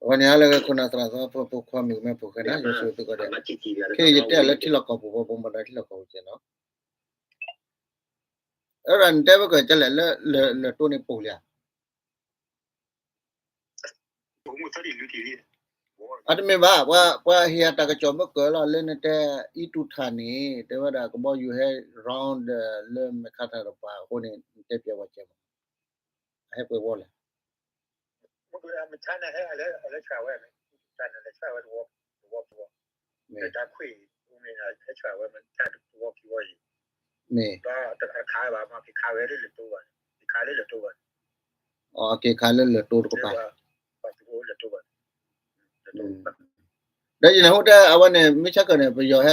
အဝဲန့ၣ်ဟါလၢဂဲၤခိၣ်နၢ်သရၣ်သီဖိဖိခွါမုၣ်ကမဲဖိၣ်ဃဲနၤ ယိၤဆိၣ်သုးကီၢ်ဒဲး, ခဲအံၤယတဲလၢထံလီၢ်ကီၢ်ပူၤ ပှၤဘိးမတၤထံလီၢ်ကီၢ်ပူၤကဲနီၤ, အဝဲဒၣ်နတဲဝဲကၢၢ်ကလဲၣ်လၢလၢၢ်တိန့ၣ်ပိာ်လံဧါ အတမ့ၢ်ဘၣ်, ပှၤဟ့ၣ်အတၢ်ကစီၣ်မ့ၢ်ကၢၢ်လီၤ လၢနတဲ အံတူၢ်ထၣ်န့ၣ် တဲဝဲဒၣ်ကဘီယူၤဟဲ round ဒီးလၢမဲာ်ခါထၣ်တပၤအဃိန့ၣ် နတဲပျဲဝဲကဲမး, အဟဲပှဲၤဝီလဲၣ် မ့ၢ် က့ၤခးလၢလၢၢ်တိတကပၤ, ဒီးယန့ၣ်ဟိတဲအဝဲန့ၣ် မ့ၢ်ဆၢကၢၢ်န့ၣ် ပယီၤဟဲ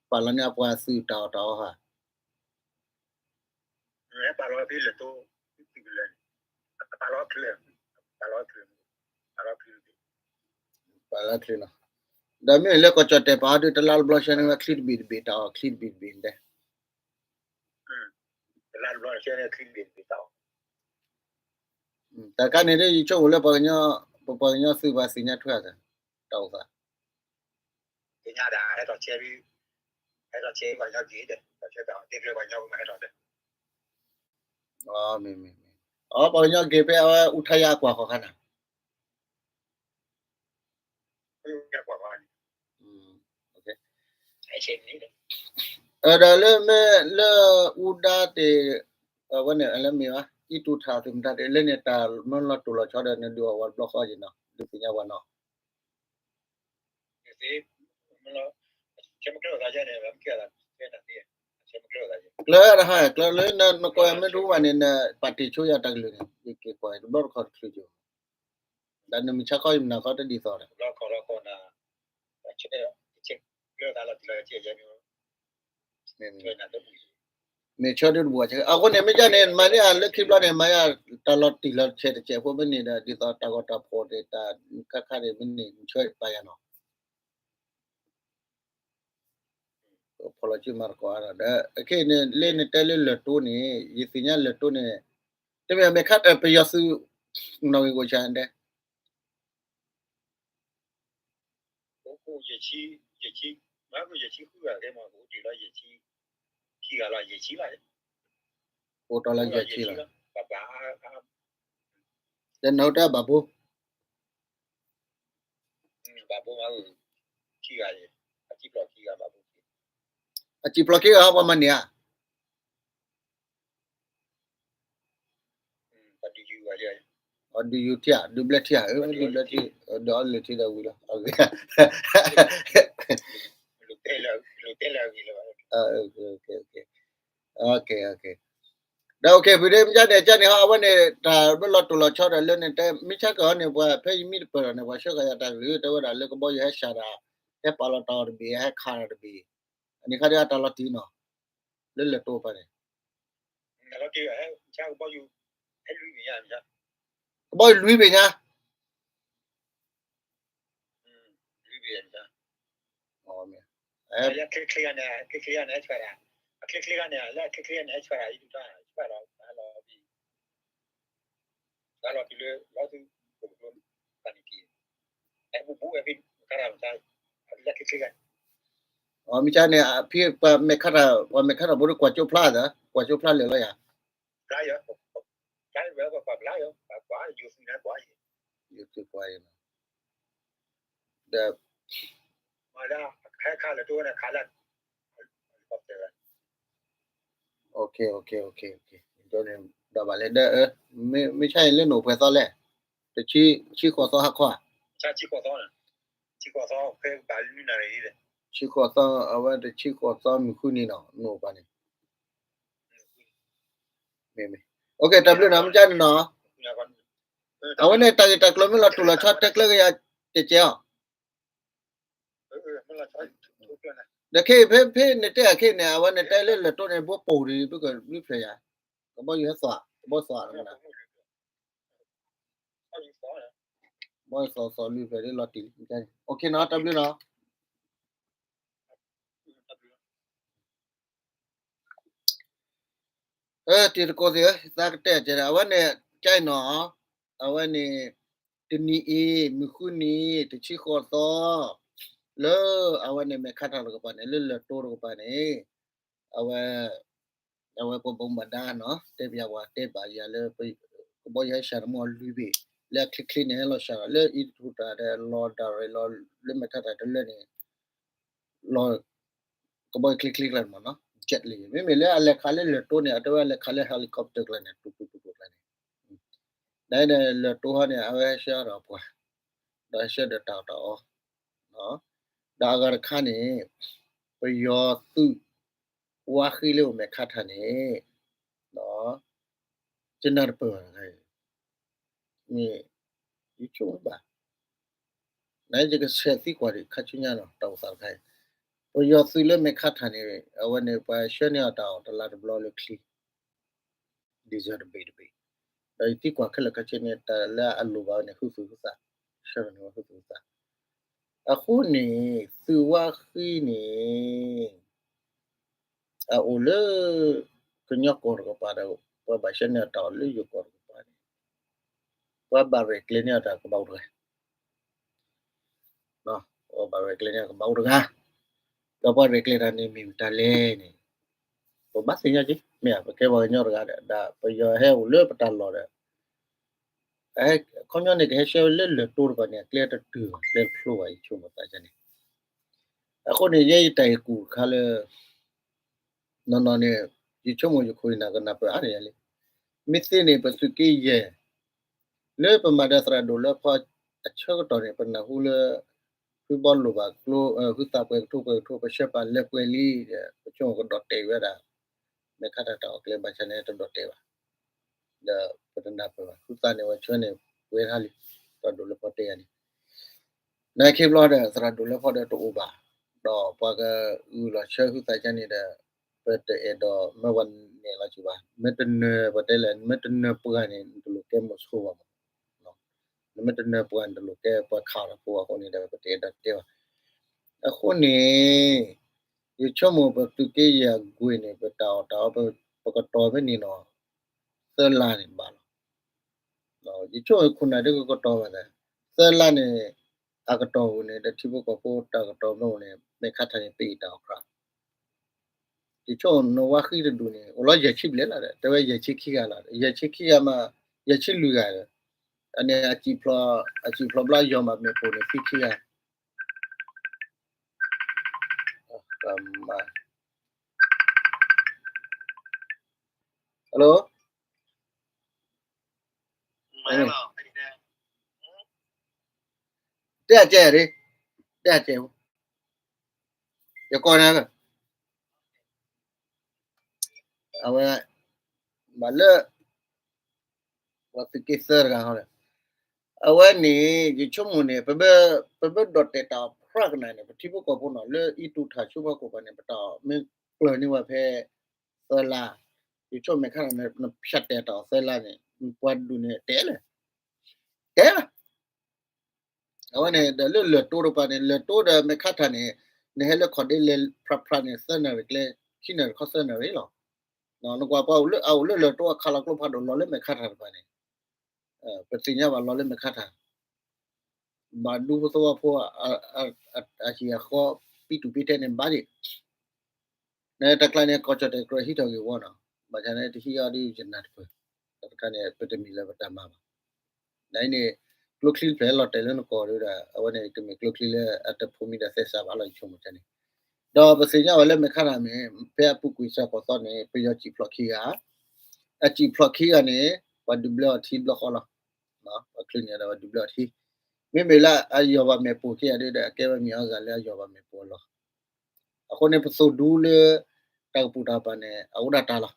ပာ်လီၤန့ၢ်အပှၤသုးတၢ်အီၣ်တၢ်အီဟါ ပာ်လီၤ ပာ်လီၤချ့နီၤ, ဒီးမ့ၢ်လၢကီၢ်ကၠီၣ်တဲၣ်ပာ်အီၤဒုး တလါတဘျီဆဲန့ၣ်ဝဲ ချံတဘ့ၣ်တဘ့ၣ်တၢ်အီၣ် ချံတဘ့ၣ်တဘ့ၣ်တဲ တၢ်ခါန့ၣ်ဒ်ယဆိကမိၣ်လၢပှၤကညီ, ပပှၤကညီသုးဘၣ်သ့ၣ်ညါထွဲအသး, တၢ်အိၣ်သး, သ့ၣ်ညါဒၣ်ဟဲထီၣ်ဆဲး, ဟဲထီၣ်ဆဲးပှၤကညီက့ၤဒီး ပှၤဆဲးတၢ်အီၣ်တဲကျၢၤပှၤကညီကမၤဟဲထီၣ်ဒီး, မ့ၢ်မ့ၢ်မ့ၢ်, အပှၤကညီက့ၤဖဲအဝဲအူထါယါအကွၢ်ဃီၤခါန့ၣ် ဒီးလၢမ့ၢ်လၢအူဒါတ့ၢ်, အဝဲန့ၣ်လၢမ့ၢ်ဘၣ် အံတူၢ်ထၣ်သုးမတၤတ့ၢ် လၢန့ၣ်တၢ်မၢလီၤတိၢ်လီၤဆီဒီး နဒုးအီၣ်ဝဲတဘျီဃီက့ၤနီၤ ဒုးသ့ၣ်ညါဝဲနီၤ ကျၢၤတဟါကျၢၤလၢနကိးယၤမ့ၢ်တၢ်သ့, ဆဲးမ့ၢ်ကျၢၤသးယဲ, ကျၢၤလၢနပာ်တ့ၢ်ဆိယၤတၢ်ကလုၢ်န့ၣ် ယက့ၤကွၢ်တဘျီတခီၣ်တချုးကၠိ, ဒီးနမုၢ်ဆါခီယမုၢ်နၤခီတဒ်သိးဒီး မ့ၢ်ဆၢဒၣ်တဘူၣ်, အဃိန့ၣ် မ့ၢ်ကန့ၣ် မၤန့ၢ်အလၢခံဘျီန့ၣ် မၤယၤတၢ်လီၤတံၢ်လီၤဆဲးတစဲးဖိမ့ၢ်န့ၣ်ဒီး ဒ်သိးတၢ်ဂီၤတၢ်ဖီၣ်န့ၣ် တၢ်ခါခါန့ၣ်မ့ၢ်န့ၣ် နဆၢပာ်ယၤနီၤ ဖီၣ်လီၤစုမၤသကိးဒီး အခဲအံၤန့ၣ် လၢနတဲလၢလၢၢ်တိန့ၣ် ယသ့ၣ်ညါလၢၢ်တိန့ၣ် တမ့ၢ်မဲာ်ခါပယီၤသုး နီၣ်ဂံၢ်ဂိၢ်ဆၣ်တဲ အိၣ်တီၢ်လၢယဲၢ်ဆံလီၤ, တဲနၢ်တၢ်ဘၣ်ဘိ အစံၣ်ဖျိးခံဂၤဟီပှၤမၤန့ၢ်ဧါ ဒုးယူၤထံဧါ ဒုးဘျဲထံဧါ ဒုးဘျဲထံ ဒုးအီလုၢ်ထံဒီးဝံၤလီၤ ဒီး okay, okay, ဖုဒ့မ့ၢ်ကန့ၣ် ကန့ၣ်ဟီ အဝဲန့ၣ် တၢ်ဘၣ်လီၤတိၢ်လီၤဆီဒီးလၢန့ၣ် တဲမ့ၢ်ဆၢကၢၢ်ဟီန့ၣ် ပှၤဖဲယမံတပၢၢ်ဒီးန့ၣ် ပှၤဆှၢဃာ်ယၤတၢ်ကလုၢ် တဲဝဲဒၣ်လၢကဘီယူၤဟဲစှၤဒီး ဟဲပာ်လီၤတၢ်အီၣ်တဘ့ၣ် ဟဲခးတၢ်တဘ့ၣ် အန့ၣ်ခါဒ်အတၢ်လီၤတံၢ်နီၤ လၢလၢၢ်တိဖဲန့ၣ် ကဘီယူၤလွံၢ်ဘ့ၣ်ညါ မ့ၢ်ဆါန့ၣ် ဖဲပှၤမဲာ်ခါထၢၣ် ပှၤမဲာ်ခါထၢၣ်ဖိဒီးကွၢ်ကၠိဖျါသး ကွၢ်ကၠိဖျါလၢာ်လီၤယၤ ယိၤသုးကွၢ်အံၤ ဒီး ဒီးဘၣ်လဲၣ်ဒီး မ့ၢ်ဆါအံၤလၢနအိၣ်ပှဲၤသီလဲၣ်, တဆံဃိးသီဟါခီဧါ, ဆံဃိးသီ အဝဲတဆံဃိးသီမုၢ်ဃုနံၤနီၤ နအိၣ်ပှဲၤန့ၣ် မ့ၢ်မ့ၢ် တၢ်ဘျုးနီၤ မ့ၢ်ကန့ၣ်နီၤ, အဝဲန့ၣ်တၢ်ဂ့ၢ်တၢ်ကျိၤမ့ၢ်လီၤတိၢ်လီၤဆီတဲကျၢၤက့ၤယၤတကဲးအီၤ, ဒီးခဲအံၤဖဲဖဲနတဲအခဲအံၤန့ၣ် အဝဲန့ၣ်တဲလၢလၢၢ်တိန့ၣ် ဘိပိၢ်ဒံး ပကဘျုးဖျဲးယၤ, ကဘီယူၤဟဲသွး ကဘီသွးလီၤမ့ၢ်နီၤ, ဘီသွးသွးလွံၢ်ဖျဲးလၢလီၤတံၢ်လံ, အိၣ်ခ့နီၤ တၢ်ဘျုးနီၤ. တံၤသကိးသ့ၣ်ဧၢ, သးကတဲာ်ကဲဒီး အဝဲန့ၣ် ကဲနီၤ, အဝဲန့ၣ် တနံၤအံၤ မုၢ်ဃုနံၤ တဆံဃိးသီ လၢအဝဲန့ၣ် မဲာ်ခါထၢၣ်တကပၤန့ၣ် လၢလၢၢ်တိတကပၤန့ၣ် အဝဲ အဝဲပဘိးမးဒါနီၤ တဲပၢ်ဝဲတဲဘၣ်ယၤလၢ ကဘီယူၤဟဲစှၤတမီၢ်လွံၢ်ဘ့ၣ် လၢအချ့ချ့န့ၣ် ဟဲလီၤစှၤဒီး လၢအံၤတထူၣ်တၢ်ဒီး လီၤဒၣ်ရဲၣ်လီၤ လၢမဲာ်ခါထၢၣ်တလၢန့ၣ် လီၤ ကဘီယူၤချ့ချ့ကျါန့ၣ်မ့ၢ်နီၤ jet လံ, မ့မ့ၢ်လၢအလဲၤခးလၢလၢၢ်တိန့ၣ် အတဲဝဲလဲၤခးလၢ helicopter ကျါန့ၣ် တူတူတူတူကျါန့ၣ်, ဒ်န့ၣ်လၢၢ်တိဟီန့ၣ် အဝဲဟဲဆှၢဒီးပှၤ ဒီးဟဲဆှၢဒီးတၢ်အီၣ်တၢ်အီ ဒီးအဂၤတခါန့ၣ် ပယီၤသုး ဝါဃံလၢအိၣ်မဲာ်ခါထၢၣ်န့ၣ် ယနၢ်တပၢၢ်ဘၣ်တခါအံၤ မ့ၢ် ယဆိကမိၣ်ဘၣ် နယကဆဲးသံကွၢ်ဒံးခါဆူညါနီၤ တၢ်အိၣ်သးတခါအံၤ, ပယီၤသုးလၢမဲာ်ခါထၢၣ်န့ၣ် အဝဲန့ၣ် ပှၤဆှၢန့ၢ်အီၤတၢ်အီၣ်တလါတဘျီလၢချံ ဒံၣ်စၢတဘ့ၣ်တဘ့ၣ်, ဒီးယသံကွၢ်ခဲလၢာ်ခဲဆ့န့ၣ် တၢ်လၢအလိၣ်ဘၣ်ဝဲန့ၣ် ဟုသူၣ်ဟုသး, ဆှၢန့ၢ်ဝဲဟုသူၣ်ဟုသး, အဃိန့ၣ် သုးဝါဃံန့ၣ် အအိၣ်လၢ ကညီကီၢ်တကပၤဒီး ပှၤဘၣ်ဆှၢန့ၢ်အီၤတၢ်အီၣ်လၢယိၤကီၢ်တကပၤန့ၣ် ပှၤဘၣ်ရဲၣ်ကျဲၤန့ၢ်အီၤတၢ်ကဘၣ်အိၣ်တဂၤ ပှၤဘၣ်ရဲၣ်ကျဲၤန့ၢ်အီၤကဘၣ်အိၣ်တဂၤ, ဒီးပှၤရဲၣ်ကျဲၤတၢ်န့ၣ်မ့ၢ်မတၤလဲၣ်န့ၣ် ပဘၣ်သ့ၣ်ညါက့ၤ မ့ၢ်ဧါ ပကဲပှၤကညီတဂၤဒီး ဒီးပယီၤဟဲအိၣ်လၢပတၢ်လီၢ်ဒီး ခီပညီန့ၣ် ကဟဲဆှၢလၢလၢၢ်တိတပၤန့ၣ် အကျဲတတုၤဘၣ် ကျဲတဖျိဘၣ် ယဆိကမိၣ်သးန့ၣ်, အဃိန့ၣ် ယဲယတၢ်အဲၣ်ကူၣ်တခါလၢ နီၢ်နီၢ်န့ၣ် ယဆိကမိၣ်ယခိၣ်ယနၢ်ကနၢ်ပၢၢ်အါန့ၢ်ယၤလံ, မ့ၢ်သ့န့ၣ် ပသုးက့ယဲၢ် လၢပမၤဒီးသရၣ်ဒိၣ်လၢဖီအဆၢကတီၢ်န့ၣ် ပနၢ်ဟူလၢ ဖုဘီလိၣ်ဘၣ်ကျိ ဟုသးပှဲၤကထိပှဲၤကထိ ပဆှၢပာ်လၢပှဲၤလံဒီး ပဆိကမိၣ်ကဒီၣ်တဲာ်ဝဲဒၣ် မဲာ်ခါထၢၣ်တၢ်အီၣ်ကျဲဘၣ်ဆၣ်န့ၣ် တဒီၣ်တဲာ်ဘၣ်, ဒီးပတနၢ်ပၢၢ်ဘၣ် ဟုသးန့ၣ်ဝဲဆှၢန့ၢ်ပှဲၤထါလံ, သရၣ်ဒိၣ်လၢဖီတဲယၤန့ၣ် နာ်က့ဘျီဒီး သရၣ်ဒိၣ်လၢဖီဒီးတအိၣ်ဘၣ်, ဒီးပှၤကဂုာ်လီၤဆှၢဟုသးကန့ၣ်ဒီး ပတအဲၣ်ဒိးမၢဝဲနဲၣ်လီၤက့ၤဘၣ်, မ့ၢ်တနၢၤပှၤတဲလဲၣ် မ့ၢ်တနၢၤပှၤန့ၣ် နတလိၣ်ကဲမိၢ်ဆိဘၣ်မး, နမ့ၢ်တနၢၤပှၤန့ၣ် တလိၣ်ကဲပှၤခးအီၤတဖိအဃိန့ၣ်ဒီး ပတအဲၣ်ဒိးတဲဘၣ်, အဃိန့ၣ် ယဆိကမိၣ်ပသုးက့ယဲၢ်အကွ့ၢ်န့ၣ် ပတၢ်အီၣ်တၢ်အီ ပကတီၤဖဲန့ၣ်နီၤ သၢလါန့ၣ်ဘၣ်လီၤ. ယဆိကမိၣ်ခိၣ်နၢ်ဒ်ကကတီၤဘၣ်သး, သၢလါန့ၣ် အကတီၢ်အိၣ်န့ၣ် ဒီးထံဖိကီၢ်ဖိတၢ်ကတီၤမ့ၢ်အိၣ်န့ၣ် မဲာ်ခါထၢၣ်န့ၣ် ပအံၣ်တၢ်အီၣ်ကြၢး, ယဆိကမိၣ်နဝါဃံတဒူၣ်န့ၣ် အိၣ်လီၤယဲၢ်ဆံဘျဲၣ်လီၤဒီး တဲဝဲယဲၢ်ဆံခံဂၤလီၤ, ယဲၢ်ဆံခံဂၤမး ယဲၢ်ဆံလွံၢ်ဂၤဒီး အန့ၣ်အစံၣ်ဖျိး အစံၣ်ဖျိးဘျီယီၤဘၣ်မ့ၣ်ပိၢ်န့ၣ် သံခံဂၤ Hello, တဲအကဲဒၣ်, တဲအကဲ, ယကိးန့ၣ်, အဝဲ ဘၣ်လၢ ပှၤသုးက့သၢတဂၤဟီဒီး အဝဲန့ၣ် ယဆိကမိၣ်န့ၣ် ပဘၢဒီးတဲာ်တၢ်အီၣ်ဖြးကနၣ်န့ၣ် ပထံဖိကီၢ်ဖိနီၤ လၢအံၤတူၢ်ထၣ်ဆိဖီခိၣ်ပှၤန့ၣ် ပတၢ်အီၣ်မ့ၢ်ကျၢၤန့ၢ်ဝဲဖဲ သၢလါ, ယဆိကမိၣ်မဲာ်ခါထၢၣ်န့ၣ် နဖၠးတဲာ်တၢ်အီၣ်သၢလါန့ၣ် ပှၤဒူၣ်န့ၣ်တဲလၢ တဲလၢ အဝဲန့ၣ်ဒီးလၢလၢၢ်တိတပၤန့ၣ် လၢၢ်တိဒီးမဲာ်ခါထၢၣ်န့ၣ် နဟဲလၢခီၣ်ဒ့လဲၤဖြးဖြးန့ၣ် သၢနၣ်ရံၣ်ကျဲ ခံနၣ်ရံၣ်ခီသၢနၣ်ရံၣ်လီၤ. နကွၢ်ပှၤအိၣ်လၢအအိၣ်လၢလၢၢ်တိအခးလီၤကျိဖးဒိၣ်လီၤလၢမဲာ်ခါထၢၣ်တပၤန့ၣ် ပသ့ၣ်ညါဘၣ်လီၤလၢမဲာ်ခါထၢၣ် ဘၣ်ဒူဖိသဝီဖိ အဟံၣ်အဃီ ပံတူၢ်ပံတဲန့ၣ်ဘၣ်ဒံး နတၢ်ကျါန့ၣ် ကီၢ်ကၠီၣ်တဲာ်ကြၢးဟံးထီၣ်ဂ့ၢ်ဝီနီၤ, ဘၣ်ဆၣ်န့ၣ်တဟံးအီၤဒ်ယနၢ်တပၢၢ်, တၢ်တခါန့ၣ် ပတမ့ၢ်လၢပတၢ်မၤဘၣ်. နအံၤန့ၣ် ကျိချံတဖျၢၣ်လီၤတဲာ်လၢနကီၢ်ဒၣ်ဒီး အဝဲန့ၣ်ကမ့ၢ်ကျိချံလၢအတဖိးမံဒီးသဲစးဘၣ်လီၤယဆိကမိၣ်န့ၣ်, ဒီးပသ့ၣ်ညါဝဲလၢမဲာ်ခါထၢၣ်မ့ၢ် ဖဲအပူၤကွံာ်စှၤကီၢ်သီန့ၣ် ပယီၤစံၣ်ဖျိးခံဂၤ, အစံၣ်ဖျိးခံဂၤန့ၣ် ပှၤဒုးဘျၢအီၤထံဘျီဃီလီၤ. ပှၤချုးန့ၢ်ဒီးပှၤဒုးဘျၢအီၤထံ, မ့မ့ၢ်လၢအယီၢ်ဘၣ်မ့ၣ်ပိၢ်ခံဂၤဒၣ်ဒီး အကဲဝဲမ့ၢ်အီၤဂၤလၢအယီၢ်ဘၣ်မ့ၣ်ပိၢ်အလီၢ် အဃိန့ၣ် ပသိၣ်ဒူလၢ တၢ်ကပူၤတၢ်ပာ်န့ၣ် အအိၣ်ဒၣ်တၢ်လီၤ.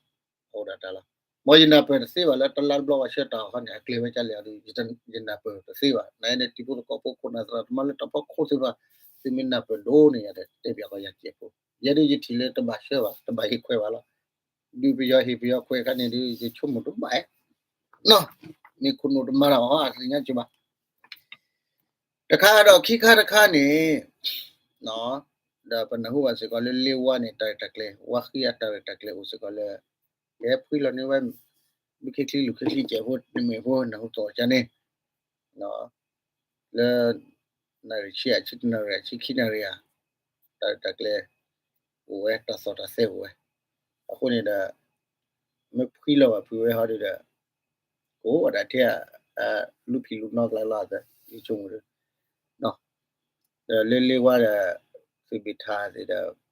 အအိၣ်ဒၣ်တၢ်လီၤ. မ်ယနၢ်ပၢၢ်တသ့ဘၣ်လၢတလါတဘျီပှၤဆှၢတၢ်အီၣ်ဃီန့ၣ် အကျဲၤဝဲကလဲၣ်အီၤဒီး ယနၢ်ပၢၢ်တသ့ဘၣ်. နအံၤန့ၣ် တံၤဖိသကိးဖိခိၣ်နၢ်သရၣ်သမါလၢတၢ်ဖီခိၣ်သ့ၣ်တဖၣ် သုမ့ၢ်နၢ်ပၢၢ်ဒိၣ်န့ၣ် ယတဲပၠးကီးယၤစဲးဖိ. ယဲဒၣ်ယထံၣ်လၢတဘၣ်ဆှၢဘၣ် တဘၣ်ဟ့ၣ်ခွဲးဘၣ်လီၤ. ဒုးပယီၤဟ့ၣ်ပယီၤခွဲးခါန့ၣ်ဒီး ယဆိကမိၣ်တဘၣ်အဲ မ့ၢ်ခိၣ်နူာ်တမၤတၢ်အီၤ အသ့ၣ်ညါက့ၤဘၣ်. တခါဒီးခံခါတခါန့ၣ် ဒီးပနၢ်ဟူဘၣ်စ့ၢ်ကီးလၢလ့ဝါန့ၣ် တၢ်ရဲၣ်တၢ်ကျဲၤ ဝါဃံအတၢ်ရဲၣ်တၢ်ကျဲၤအိၣ်စ့ၢ်ကီးလၢ ကဟဲဖှံလီၤန့ၢ်ဝဲ ဘုခ့ချံလူၤခ့ချံကဲးဖိ နမဲာ်ဖိ နၢ်ဟူသီၣ်ကန့ၣ် လၢ နၣ်ရံၣ်ဆံ အဆံတနၣ်ရံၣ် အဆံခံနၣ်ရံၣ်ဧါ တၢ်ရဲၣ်တၢ်ကျဲၤ အိၣ်ဝဲ တၢ်သီၣ်တၢ်သဲအိၣ်ဝဲ အဃိန့ၣ်ဒီး မ့ၢ်ဖှံလီၤဘၣ်ဖုးဝဲဟီဒုဒီး ကအိၣ်ဝဲဒၣ်ထဲ လူၤဖံးလူၤနီၣ်ကျါလီၤ ယဆိကမိၣ်ဒီး ဒီးလၢလ့ဝါဒီး သုးဘ့ၣ်ထၣ်သ့ၣ်ဒီး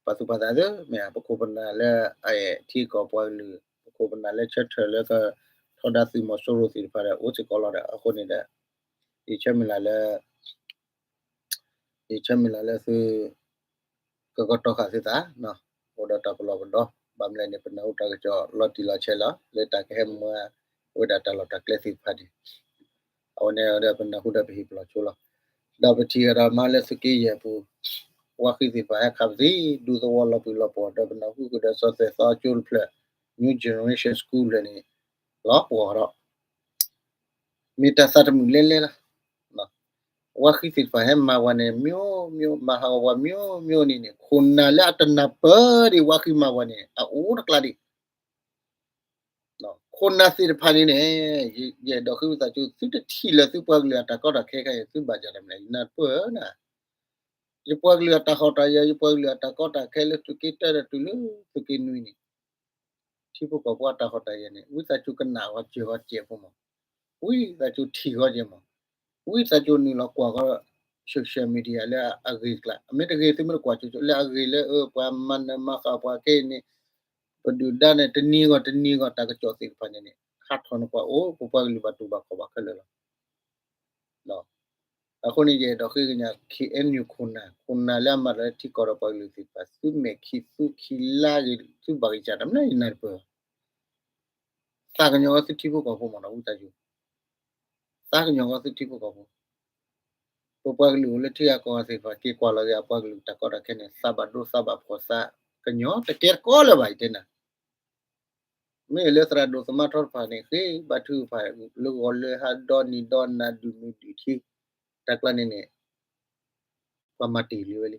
ပာ်သူၣ်ပာ်သးသ့ မ့ၢ်ဧါ ပခိၣ်ပနၢ်လၢအအဲၣ်ထံကီၢ်ပှၤကလုာ် ပခိၣ်ပနၢ်လၢဆၢထၢၣ်လၢကထီဒါသုးမီၤစိရိၤသ့ၣ်တဖၣ်ဒီး အိၣ်စ့ၢ်ကီးလီၤဒီး အဃိန့ၣ်ဒီး ယဆၢမုၢ်လၢ်လၢ ယဆၢမုၢ်လၢ်လၢသု ကကတီၤဃာ်သုသး အိၣ်ဒီးတၢ်ပလီၢ်ပဒီ ဘၣ်မနုၤလဲၣ်န့ၣ် ပနၢ်ဟူတၢ်ကစီၣ်လီၤတံၢ်လီၤဆဲးလီၤ လၢတၢ်ကဟဲမၤဝဲဒၣ်တၢ်လီၢ်တၢ်ကျဲသ့ၣ်တဖၣ်န့ၣ် အဝဲန့ၣ်ဒီးပနၢ်ဟူဒီးပဟ့ၣ်ပလီၢ်ဆိလီၤ ဒီးပထံၣ်ဝဲဒၣ်မးလၢသုးက့ယဲၢ်အပူၤ ဝါဃံသ့ၣ်တဖၣ်ဟဲခးပသံ ဒူသဝီလီၤပှံၤလီၤပှီၤ ဒီးပနၢ်ဟူဃုာ်ဒီးစီၤသွဲၣ်သီကၠိတဖျၢၣ် New Generation School ဖျၢၣ်န့ၣ် လီၤပှီၤဒီး မ့ၢ်တၢ်သးတမုာ်လဲလဲလီၤ. ဝါဃံသ့ၣ်တဖၣ်ဟဲမၤပှၤန့ၣ် မျိုးမျိုး မၤဟးဂီၤပှၤမျိုးမျိုးန့ၣ်န့ၣ် ခိၣ်နၢ်လၢအတနၢ်ပၢၢ်ဒံးဝါဃံမၤပှၤန့ၣ် အအိၣ်တကျါဒံး ခိၣ်နၢ်သ့ၣ်တဖၣ်န့ၣ်န့ၣ် ယအဲၣ်ဒိးဃ့ဝံသးစူၤ သုတထံၣ်လၢသုပှၤကလုာ်အတၢ်ကီတၢ်ခဲခဲအံၤ သုဘၣ်ယၤတၢ်မနုၤ ယနၢ်တပၢၢ်နၤ ယပှၤကလုာ်အတၢ်ဟီၣ်တၢ်ယၢၤ ယပှၤကလုာ်အတၢ်ကီတၢ်ခဲလၢသုးက့တၢဒီးတုၤလၢသုးက့နွံန့ၣ် ထံဖိကီၢ်ဖိအတၢ်ဟီၣ်တၢ်ယၢၤန့ၣ် ဝံသးစူၤကနၣ်ဂီၤစၢၤဂီၤစဲးဖိမး, ဝံသးစူၤထံၣ်ဂီၤစဲးမး, ဝံသးစူၤနုာ်လီၤကွၢ်ဂီၤ social media လၢအဂ့ၤကျါ, အမ့ၢ်တဂ့ၤသုမ့ၢ်တကွၢ်ကၠိကၠိလၢအဂ့ၤလၢအၢ ပှၤမၤနၢၤမၤဃၣ်ပှၤခဲအံၤန့ၣ်, ပဒုၣ်ဒါန့ၣ် တနံၤဂီၢ်တနံၤဂီၢ်တၢ်ကစီၣ်သ့ၣ်တဖၣ်န့ၣ်န့ၣ် ဟးထီၣ်နကွၢ်အိၣ် ပပှၤကလုာ်ဘၣ်တူၢ်ဘၣ်ခီၣ်ဘၣ်ခဲလၢာ်လီၤ. အဃိန့ၣ် ယအဲၣ်ဒိးဃ့ကညး ခ့ၣ်အဲၣ်ယူၣ် ခိၣ်နၢ်, ခိၣ်နၢ်လၢအမၤတၢ်လၢထံကီၢ်ဒီးပှၤကလုာ်သ့ၣ်တဖၣ် သုမဲာ်ခံ သုခံလါဂ့ၤ သုဘၣ်ဂံၢ်စၢ်တၢ်မနုၤယနၢ်တပၢၢ်ဘၣ်. သးကညီၤဂီၢ်သုထံဖိကီၢ်ဖိမးနီၤ ဝံသးစူၤ, သးကညီၤဂီၢ်သုထံဖိကီၢ်ဖိ, ပပှၤကလုာ်အိၣ်လၢထံဂၤကီၢ်ဂၤသ့ၣ်တဖၣ် က့ၤကွၢ်လီၤက့ၤအပှၤကလုာ်တၢ်ကီတၢ်ခဲန့ၣ် သးဘၣ်ဒိသးဘၣ်ဖှီၣ်သးကညီၤတကဲတကီလၢၤဘၣ် ယတဲနၤ မ့ၢ်လၢသရၣ်ဒိၣ်သမါထီတဖၣ်န့ၣ် ဃ့ဘါထုကဖၣ် လၢဂီၤလၢဟါဒီနံၤဒီနၤဒုၣ်မုၢ်ဒုၣ်ထံ, တၢ်ကျါန့ၣ်န့ၣ် ပှၤမၤတ့ၢ်လံဝဲလံ,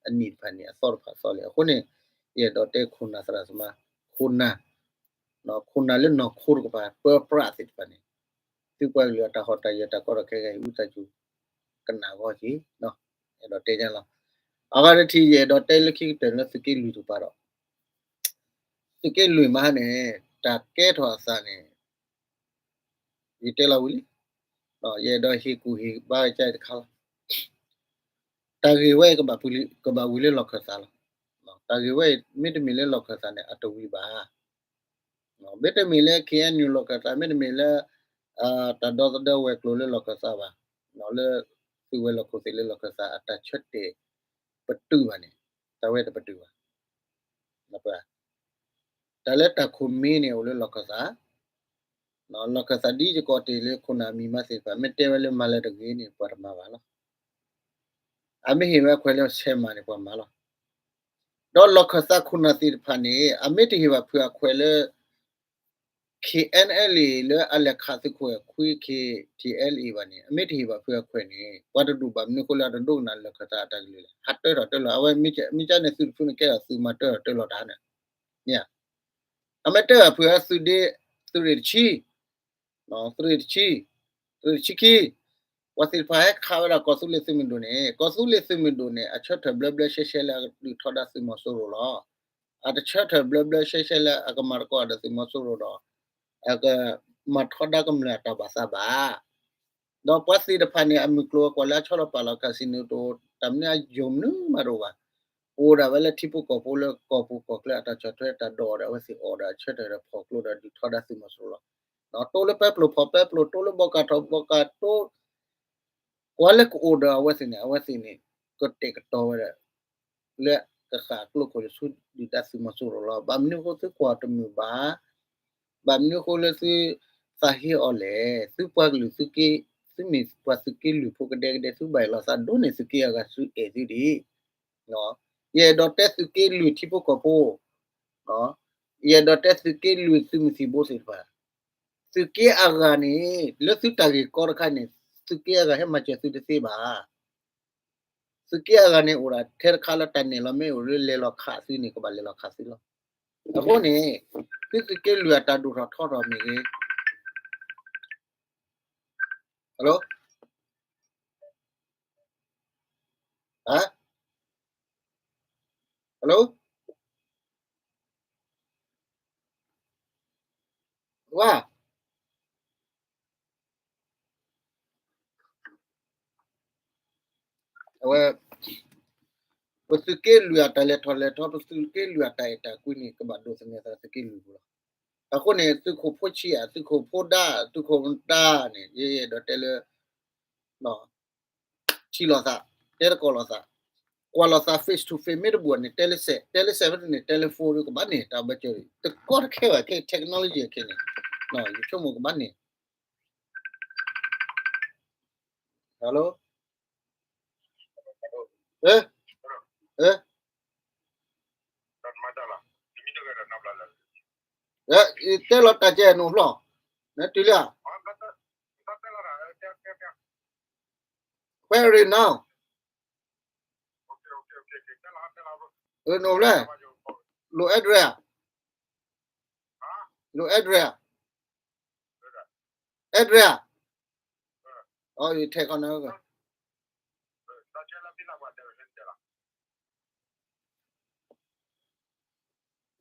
အနံၣ်တဖၣ်န့ၣ် အသီတဖၣ်သီလံ. အဃိန့ၣ် ယအဲၣ်ဒိးတဲခိၣ်နၢ်သရၣ်သမါ, ခိၣ်နၢ်, ခိၣ်နၢ်လၢနီၢ်ခိတကပၤ ပၢပြးသ့ၣ်တဖၣ်န့ၣ် သုပှၤကလုာ်အတၢ်ဟီၣ်တၢ်ယၢၤတၢ်ကီတၢ်ခဲခဲအံၤ ဝံသးစူၤ ကနၣ်ဂီၢ်က့ၤ, အဲၣ်ဒိးတဲညါလီၤ. အဂၤတထံၣ် ယအဲၣ်ဒိးတဲလၢခံကတၢၢ်လၢသုးက့လွံၢ်တကပၤဒီး သုးက့လွံၢ်မးန့ၣ် တၢ်ကဲထီၣ်အသးန့ၣ် ယတဲလီၤဝံၤလံ, ယအဲၣ်ဒိးဟ့ၣ်ကူၣ်ဟ့ၣ်ဘါကစၢ်တခါလီၤ. တၢ်ဂ့ၢ်ဝဲအံၤ ကဘၣ်ဝံၤလၢလီၢ်ခၢၣ်သးလီၤ. တၢ်ဂ့ၢ်ဝဲအံၤ မ့တမ့ၢ်လၢလီၢ်ခၢၣ်သးန့ၣ် အတဝံၤဘၣ်. မ့တမ့ၢ်လၢ ခ့ၣ်အဲၣ်ယူၣ် လီၢ်ခၢၣ်သး မ့တမ့ၢ်လၢ တၢ်ဒီသဒၢဝဲၤကျိၤလၢလီၢ်ခၢၣ်သးဘၣ်, လၢသုးဝဲၤလီၢ်ခိၣ်သ့ၣ်လၢလီၢ်ခၢၣ်သး အတၢ်ဆၢတဲာ်ပတုာ်ဘၣ်န့ၣ် တၢ်ဝဲတပတုာ်ဘၣ်. တၢ်လၢတၢ်ခိၣ်မ့ၢ်န့ၣ် အိၣ်လၢလီၢ်ခၢၣ်သး, လီၢ်ခၢၣ်သးဒ်ယကိးတ့ၢ်လၢခိၣ်နၢ်အမံၤမါသ့ၣ်တဖၣ် မ့ၢ်တဲဝဲလၢမၤလၢတဂ့ၤန့ၣ် ပှၤတမၤဘၣ်လီၤ. အမ့ၢ်ဟ့ၣ်ဝဲအခွဲးလၢဆဲးမၤန့ၣ် ပှၤမၤလီၤ. ဒီးလီၢ်ခၢၣ်သးခိၣ်နၢ်သ့ၣ်တဖၣ်န့ၣ် အမ့ၢ်တဟ့ၣ်ဘၣ်ဖုးအခွဲးလၢ ခ့ၣ်အဲၣ်အဲလ်အ့ လၢအလဲၤခးသုးခိၣ်အဲၣ်ခွံ ခ့ၣ်ထံၣ်အဲလ်အ့ ဘၣ်န့ၣ် အမ့ၢ်တဟ့ၣ်ဘၣ်ဖုးအခွဲးန့ၣ် ပှၤတဒူၣ်ဘၣ်မနုၤအဃိလၢအတဒိကနၣ်လီၢ်ခၢၣ်သးအတၢ်ကလုၢ်လဲၣ်. ဟးတၢထီၣ်တၢလီၤ အဝဲမ့ၢ်ကန့ၣ်သုးတဖုန့ၣ်ကဲထီၣ်သုးမၤတၢထီၣ်တၢလီၤတၢ်န့ၣ် မ့ၢ်ဧါ. အမ့ၢ်တဲဘၣ်ဖုးအသုးဒ့ သုးရ့ၣ်တဆံ သုးရ့ၣ်တဆံ သုးရ့ၣ်တဆံခံ ပှၤသ့ၣ်တဖၣ်ဟဲခးဝဲဒၣ်ကီၢ်သူလ့ၤသုးမုၢ်ဒိၣ်န့ၣ် ကီၢ်သူလ့ၤသုးမုၢ်ဒိၣ်န့ၣ် အဆၢထၢၣ်ဘျၢဘျၢရှဲရှဲလၢအဒုးထီဒါသုးမီၤစိရိၤလီၤ. အတဆၢထၢၣ်ဘျၢဘျၢရှဲရှဲလၢအကမၤသကိးဒီးသုးမီၤစိရိၤဒီး အကမၤထီဒါကမျၢၢ်အတၢ်ဘၣ်သးဘၣ်. ဒီးပှၤသ့ၣ်တဖၣ်န့ၣ် အမုၢ်ကျိၤအကွၢ်လၢအဆီလီၤပာ်လီၤ casino တအိၣ် တၢ်မနုၤအယိာ်မနုၤမးတအိၣ်ဘၣ်. အိၣ်ဒၣ်ဝဲလၢထံဖိကီၢ်ဖိလၢကီၢ်ပူၤကီၢ်ချၢအတၢ်ဆီၣ်ထွဲတၢ်ဒိးဒီး အဝဲသ့ၣ်အီၣ်ဒီးအဆၢထၢၣ်ဒီးဖီၣ်ကျိဒီးဒုးထီဒါသုးမီၤစိရိၤလီၤ. တိလၢပဲပျိၢ်ဖီၣ်ပဲပျိၢ် တိလၢဘီကၢ်ထီၣ်ဘီကၢ်တိ ကွၢ်လၢကအိၣ်ဒီးအဝဲသ့ၣ်န့ၣ် အဝဲသ့ၣ်န့ၣ် ကတဲာ်ကတီၤဝဲဒၣ် လၢကဃၣ်ကျိခိၣ်လၢဆူဒုၣ်ဒါသုးမီၤစိရိၤလီၤ. ဘၣ်မနုၤအဃိသုကွၢ်တမုာ်ဘၣ်, ဘၣ်မနုၤအဃိလၢသုသးဟ့အီၤလဲၣ်. သုပှၤကလုာ်သုးက့, သုမ့ၢ်ပှၤသုးက့လွံၢ်ဖိကဒဲကဒဲ သုဘၣ်ယိၣ်လီၤသးဒိၣ်န့ၢ်သုးက့အဂၤသုအဲၣ်သုဒံး ယအဲၣ်ဒိးတဲသုးက့လွံၢ်ထံဖိကီၢ်ဖိ, ယအဲၣ်ဒိးတဲသုးက့လွံၢ်သုးမုၢ်သံၣ်ဘိသ့ၣ်တဖၣ်, သုးက့အဂၤန့ၣ် လၢသုတၢ်ဂ့ၢ်ကီတခါန့ၣ် သုးက့အဂၤဟဲမၤစၢၤသုတသ့ဘၣ်. သုးက့အဂၤန့ၣ်အိၣ်ဒၣ်ထဲတခါလၢတၢ်နဲၣ်လီၤ မ့ၢ်အိၣ်လၢလဲၤလီၤခးသုန့ၣ် ကဘၣ်လဲၤလီၤခးသုလီၤ. အဃိန့ၣ် သုသုးက့လွံၢ်အတၢ်ဒိၣ်ထီၣ်ထီထီၣ်မ့ၢ်ဂ့ၤ, hello, ဟါ, hello, ဝါ အဝဲ ပသုးက့လွံၢ်အတၢ်လဲၤထီၣ်လဲၤထီ ပသုးက့လွံၢ်အတၢ်အဲၣ်တၢ်ကွံန့ၣ် ကဘၣ်ဒိးသန့ၤအသးသုးက့လွံၢ်ပူၤလီၤ. အဃိန့ၣ် သုးခိၣ်ဖိဆံးဧါ, သုးခိၣ်ဖိဒါ, သုးခိၣ်ဒါန့ၣ် ယအဲၣ်ဒိးတဲလၢ ထံၣ်လိာ်သး, တဲသကိးလိာ်သး, ကွၢ်လိာ်သး face to face မ့ၢ်တဘူးန့ၣ် တဲလၢစဲး, တဲလၢစဲးဖဲန့ၣ် တဲလၢ phone ကဘၣ်န့ၣ် တၢ်ဘၣ်စၢၤ တကီတခဲဘၣ်ခဲ technology ခဲန့ၣ်, ယဆိကမိၣ်ကဘၣ်န့ၣ် hello, တဲလီၤတၢ်ကဲနိၣ်ဖျီၣ်, နတုၤလၢ where are you now? နိၣ်ဖျီၣ်, လိၣ် address, လိၣ် address, address, အီ ယထဲခီနၤ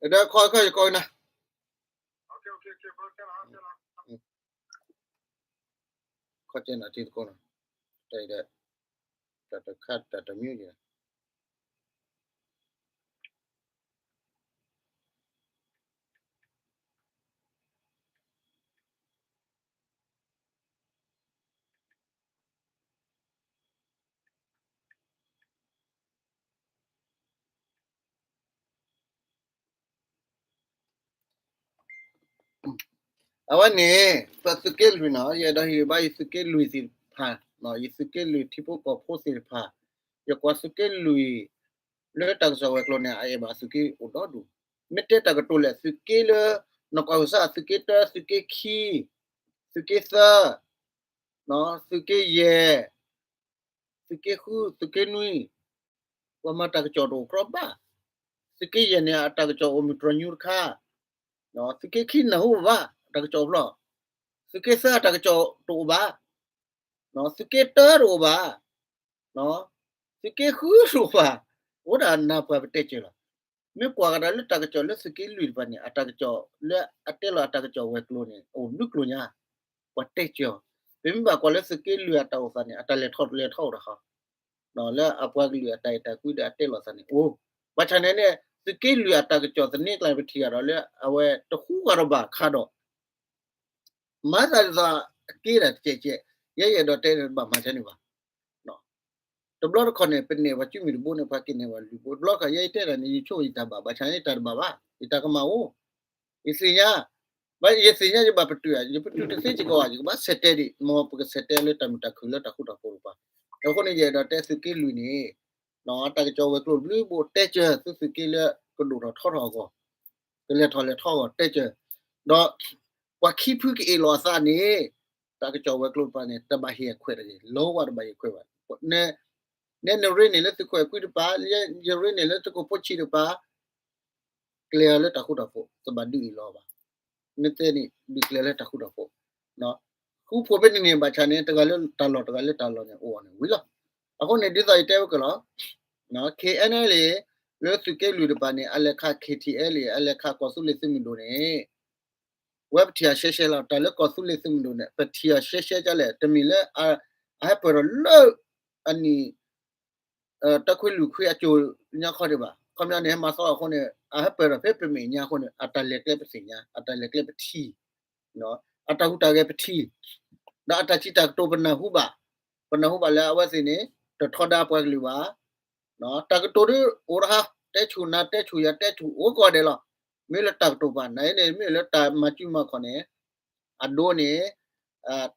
ဒီးခီခီယကီနၤ, ခီကဲနၤထံသကိးနၤ, တၢ်တခါတၢ်တမံၤယဲ အဝဲန့ၣ် ပသုးက့လွံၢ်နီၤ, ယအဲၣ်ဒိးဟ့ၣ်ဂံၢ်ဘါယသုးက့လွံၢ်သ့ၣ်တဖၣ်, ယသုးက့လွံၢ်ထံဖိကီၢ်ဖိသ့ၣ်တဖၣ်, ယကွၢ်သုးက့လွံၢ် လၢတၢ်ကစီၣ်ဝဲၤကျိၤန့ၣ် အအဲၣ်ဘၣ်သုးက့အိၣ်ဒီဒူၣ်, မ့ၢ်တဲတၢ်ကတိၤလဲၣ် သုးက့လၢ နကွၢ်ကစၢ်သုးက့တၢ သုးက့ခံ, သုးက့သၢ, သုးက့ယဲၢ်, သုးက့ဃု သုးက့နွံ, ပှၤမၤတၢ်ကစီၣ်တအိၣ်ကြီဘၣ်, သုးက့ယဲၢ်န့ၣ် အတၢ်ကစီၣ်အိၣ်မုၢ်တြီၤညူတခါ, သုးက့ခံနၢ်ဟူဘၣ် အတၢ်ကစီၣ်ဖျီၣ်, သုးက့သၢအတၢ်ကစီၣ်တအိၣ်ဘၣ်, သုးက့တၢတအိၣ်ဘၣ်, သုးက့ဃုတအိၣ်ဘၣ်, အိၣ်ဒၣ်နၢ်ပှၢ်ပတဲစၢၤလီၤ. မ့ၢ်ကွၢ်ကဒီးလၢတၢ်ကစီၣ်လၢသုးက့လွံၢ်တဖၣ်န့ၣ် အတၢ်ကစီၣ်လၢအတဲလီၤအတၢ်ကစီၣ်ဝဲၤကျိၤန့ၣ် အိၣ်ဘျုးကျိၤညါ, ပှၤတဲစၢၤအီၤ, ပမ့ၢ်ဘၣ်ကွၢ်လၢသုးက့လွံၢ်အတၢ်အိၣ်သးန့ၣ် အတၢ်လဲၤထီၣ်လဲၤထီအိၣ်တခီ လၢအပှၤကလုာ်အတၢ်အဲၣ်တၢ်ကွံဒီးအတဲလိာ်သးန့ၣ်အိၣ်, ဘၣ်ဆၣ်န့ၣ်န့ၣ် သုးက့လွံၢ်အတၢ်ကစီၣ်သန့ကျါန့ၣ် ပထံၣ်အီၤဒီးလၢအဝဲတဟူးဃာ်ဒီးဘၣ်ခါဒီး မၤသးဒ်သိးအက့ဒၣ်တကဲးကဲး, ယဲယအဲၣ်ဒိးတဲန့ၣ်တဘၣ်မၤကန့ၣ်ဘၣ်. တဘျီတခီၣ်န့ၣ် ပန့ၢ်ပှၤစုမုၢ်တဘိန့ၣ် ပှၤက့ၤန့ၢ်ပှၤလုၢ်ဘိ, တဘျီတခီၣ်ယဲယတဲဒၣ်န့ၣ် ယဆိကမိၣ်ယတၢ်ဘၣ်, ဘၣ်ဆၣ်န့ၣ်တၢ်တဘၣ်ဘၣ်, ယတၢ်ကမၣ်အိၣ်, ယသ့ၣ်ညါ, ဘၣ်ယသ့ၣ်ညါယဘၣ်ပတုာ်ဧါ, ယပတုာ်တသ့စ့ၢ်ကီးဧါ, ယကဘၣ်ဆဲးတဲဒံး, မ်ပကဆဲးတဲလၢတၢ်မုာ်တၢ်ခုၣ်လၢတၢ်ဃူတၢ်ဖိးတပၤ, အဃိန့ၣ် ယအဲၣ်ဒိးတဲသုးက့လွံၢ်န့ၣ် တၢ်ကစီၣ်ဝဲၤကျိၤဘျုးဘိၣ်တဲစၢၤ သုသုးက့လၢကဒိၣ်ထီၣ်ထီထီၣ်အဂီၢ်, ကလဲၤထီၣ်လဲၤထီအဂီၢ်တဲစၢၤ, ဒီးပှၤခံဖုကအ့ၣ်လိာ်အသးန့ၣ် တၢ်ကစီၣ်ဝဲၤကျိၤတပၤန့ၣ် တဘၣ်ဟ့ၣ်အခွဲးတဂ့ၤ, လီဝဲတဘၣ်ဟ့ၣ်ခွဲးဘၣ်, နဲနရ့န့ၢ်လၢသုးခိၣ်အဲၣ်ကွံ တပၤ, ယရ့န့ၢ်လၢသုးခိၣ်ဖိဆံးတပၤ ကျဲၤအီၤလၢတၢ်ဃူတၢ်ဖိး, တဘၣ်ဒုးအ့ၣ်လိာ်ဘၣ်, မ့ၢ်တဲန့ၣ် ဒုးကျဲၤလၢတၢ်ဃူတၢ်ဖိး, ဃူဖိးဖဲန့ၣ်န့ၣ် ဘၣ်ဆၣ်န့ၣ် တဂၤလၢတၢ်လီၢ် တဂၤလၢတၢ်လီၢ်န့ၣ် အိၣ်အီၤန့ၣ်ဝံၤလီၤ. အဃိန့ၣ် ဒ်သိးယတဲဝဲကလီၤ, ခဲအံၤန့ၣ်လံ, လၢသုးက့လွံၢ်တပၤန့ၣ် အလဲၤခး ခဲထံအဲလံ, အလဲၤခးကီၢ်သူလ့ၤသုးမုၢ်ဒိၣ်န့ၣ်, ဝဲပထံၣ်အီၤရှဲရှဲလီၤ, တၢ်လၢကီၢ်သူလ့ၤသုးမုၢ်ဒိၣ်န့ၣ် ပထံၣ်အီၤရှဲရှဲဒ်လဲၣ်, တမ့ၢ်လၢ အဟဲပၢၢ်ထီၣ်လၢ အနံၣ် တၢခွံလွံၢ်ခွံအစိၤညါခီဒံးဘၣ်, ခီပညီန့ၣ် ဟဲမၤသီအဃိန့ၣ် အဟဲပၢၢ်ထီၣ်ဖဲပမဲာ်ညါအဃိန့ၣ် အတၢ်လဲၤကျဲပသ့ၣ်ညါ, အတၢ်လဲၤကျဲပထံၣ်, အတၢ်ဟူးတၢ်ဂဲၤပထံၣ်, ဒီးအတၢ်စံးတၢ်ကတိၤပနၢ်ဟူဘၣ်, ပနၢ်ဟူဘၣ်လၢအဝဲသ့ၣ်န့ၣ် တထီဒါပှၤကလုာ်ဘၣ်, တၢ်ကတိၤဒ်အိၣ်တဟါ, တဲဆူၣ်နၤတဲဆူၣ်ယၤတဲဆူၣ်အိၣ်ကိးဂၤဒဲးလီၤ, မ့ၢ်လၢတၢ်ကတိၤပၤ, နအံၤန့ၣ် မ့ၢ်လၢတၢ်မၤစုမၤခီၣ်န့ၣ် အဒိန့ၣ်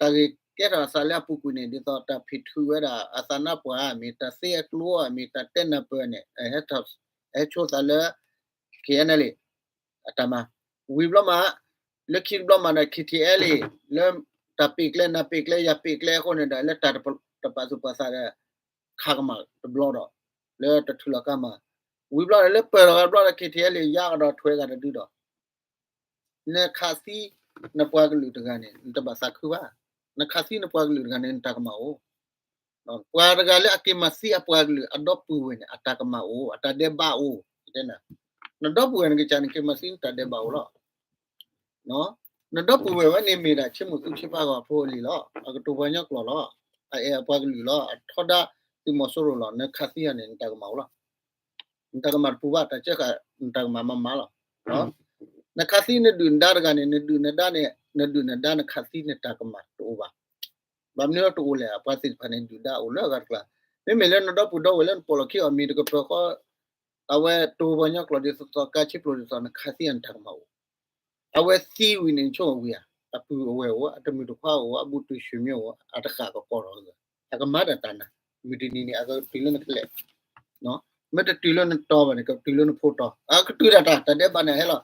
တၢ်ဂ့ၢ်ကဲထီၣ်အသးလၢအပူၤကွံာ်န့ၣ် ဒ်သိးတၢ်ဖံးထုးဝဲဒၣ်အသးနါပှၢ်ဧါ, မ့ၢ်တၢ်သ့အကျိဧါ, မ့ၢ်တၢ်တဲနၢ်ပၢၢ်န့ၣ် အဟဲဆိသးလၢ ခဲအံၤန့ၣ်လံ, အတၢ်မၤ, ဝံၤဘျီမး, လၢခံတဘျီမးဒီး ခဲထံအဲလံ, လၢတၢ်ပ့ၢ်ကျဲ နၤပ့ၢ်ကျဲ ယၤပ့ၢ်ကျဲအဃိန့ၣ်ဒီး လၢတၢ်တပာ်သူၣ်ပာ်သးဒီး ခးကမၣ်တဘျီဒီး လၢတထုးလီၤကါမး, ဝံၤဘျီဒီး လၢပၢၢ်ထီၣ်ဂၤတဘျီဒီး ခဲထံအဲလံ ယါကဒီးထွဲဂၤတဒုဒီး နခးသံနပှၤကလုာ်တဂၤန့ၣ် နတဘၣ်သးခုဘၣ်. နခးသံနပှၤကလုာ်တဂၤန့ၣ် နတၢ်ကမၣ်အိၣ်. ပှၤတဂၤလၢအက့ၤမၤသံအပှၤကလုာ်အဒီပုၢ်ဝဲၢ်န့ၣ် အတၢ်ကမၣ်အိၣ်, အတၢ်ဒဲးဘးအိၣ်. နဒီပုၢ်ဝဲၢ်နကစၢ်န့ၣ် က့ၤမၤသံနတၢ်ဒဲးဘးအိၣ်လီၤ. နဒီပုၢ်ဝဲၢ်ဝဲန့ၣ်မ့ၢ်ဒၣ် ဆ့မိၣ်သူဆ့ဖးဂီၤအဖိအလံၤလီၤ. အကတိၤပှၤကညီကျိာ်လီၤ. အအဲၣ်အပှၤကလုာ်လီၤ. အထီဒါသုးမီၤစိရိၤလီၤ. နခးသံအီၤန့ၣ် နတၢ်ကမၣ်အိၣ်လီၤ. နတၢ်ကမၣ်တပူၤဘၣ်, တၢ်ကဲဃာ်နတၢ်ကမၣ်မၤမၤလီၤ. နခးသံနဒုၣ်နဒါတဂၤန့ၣ်, နဒုၣ်နဒါန့ၣ်, နဒုၣ်နဒါနခးသံနတၢ်ကမၣ်တအိၣ်ဘၣ်. ဘၣ်မနုၤလၢတအိၣ်လဲၣ်, ပှၤသ့ၣ်တဖၣ်န့ၣ် ဒုၣ်ဒါအိၣ်လၢအဂၤတကျါ. မ့မ့ၢ်လၢနဒီပုၢ်ဒီဝဲၢ်လၢနပိာ်လီၤခံအီၤ မံၤတကပၢၤဃီ, အဝဲတိၤပှၤကညီကျိာ်ဒ်သိးသိး, ကါဆ့ပျိဒ်သိး, နခးသံအီၤနတၢ်ကမၣ်အိၣ်. အဝဲသံဝံၤန့ၣ် နဆိကမိၣ်ဝံၤဧါ, အပုၢ်အဝဲၢ်အိၣ်, အတမုၢ်တခွါအိၣ်, အဘူးတုၤဆှၢမ့ၢ်အိၣ်, အတဃၣ်ကကိးထီၣ်, အကမၤဒၣ်တၢ်နၤ, မုၢ်တနံၤန့ၣ် အကတုၤလၢနကလဲာ်, မ့ၢ်တတုၤလၢနတီၤဘၣ်န့ၣ် ကတုၤလၢနဖိတီၤ, အကတုၤဒၣ်တၢ်, တၢ်ဒဲးဘးန့ၣ်ဟဲလီၤ.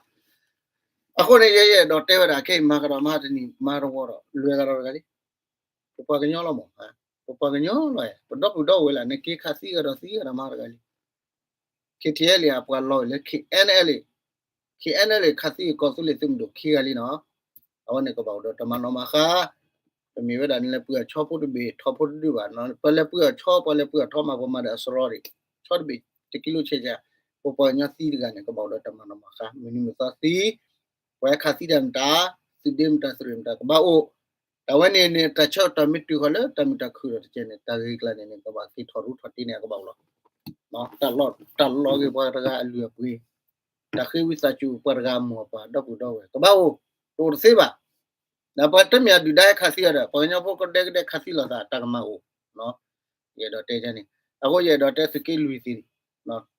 အဃိန့ၣ် ယဲယအဲၣ်ဒိးတဲဝဲဒၣ်ခဲအံၤ မၤကဒီးမဟါတနံၤ မၤတဝီဒီး လွဲၤကဒီးတဂၤလံ. ပပှၤကညီလီၤမး, ပပှၤကညီလီၤ, ပဒီပုၢ်ဒီဝဲၢ်လၢ နက့ၤခးသံကဒီးသံကဒီးမဟါတဂၤလံ. KTLA အပှၤလီၤလၢ KNLA, KNLA ခးသံကီၢ်သူလ့ၤသုးမုၢ်ဒိၣ်ခံဂၤလံနီၤ. အဝဲန့ၣ်ကဘၣ်အိၣ်ဒီးတၢ်မၤနီၣ်မၤဃါ, တမ့ၢ်ဝဲဒၣ်နလဲၤပှ့ၤအီၤဆီဖိတဘ့ၣ် ထီဖိတဒုဘၣ်, ပှၤလဲၤပှ့ၤအီၤဆီ ပှၤလဲၤပှ့ၤအီၤထီမး ပှၤမၤဒီးအစရီဒံး, ဆီတဘ့ၣ်တကံလိဆဲးဆဲး, ပပှၤကညီသံတဂၤန့ၣ် ကဘၣ်အိၣ်ဒီးတၢ်မၤနီၣ်မၤဃါ, မုၢ်နံၤမုၢ်သီသံ, ပှၤဟဲခးသံတၢ်မတၤ, သုးဒ့မတၤ သုးရ့ၣ်မတၤ ကဘၣ်အိၣ်. တၢ်ဝဲန့ၣ်န့ၣ် တၢ်ဆၢကတီၢ်မ့ၢ်တုၤဃီၤလၢတၢ်မုာ်တၢ်ခုၣ်ဒီးတကဲန့ၣ် တၢ်ဂ့ၢ်ကျါန့ၣ်န့ၣ် ကဘၣ်က့ၤထီၣ်ရူထီၣ်တ့ၢ်န့ၣ် အကဘၣ်အိၣ်လီၤ. တၢ်လီၤဂ့ၤပှၤတဂၤအလုၢ်အပှ့ၤ, တၢ်ဃ့ဝံသးစူၤပှၤတဂၤအမိၢ်အပၢ် ဒီပုၢ်ဒီဝဲၢ် ကဘၣ်အိၣ်, တအိၣ်တသ့ဘၣ်. ဒီးပှၤတမ့ၢ်အဒုၣ်ဒါဟဲခးသံအီၤဒီး ပှၤကညီဖိကဒဲကဒဲခးသံလိာ်သး တၢ်ကမၣ်အိၣ်. ယအဲၣ်ဒိးတဲန့ၣ်, အဃိယအဲၣ်ဒိးတဲသုးက့လွံၢ်သ့ၣ်,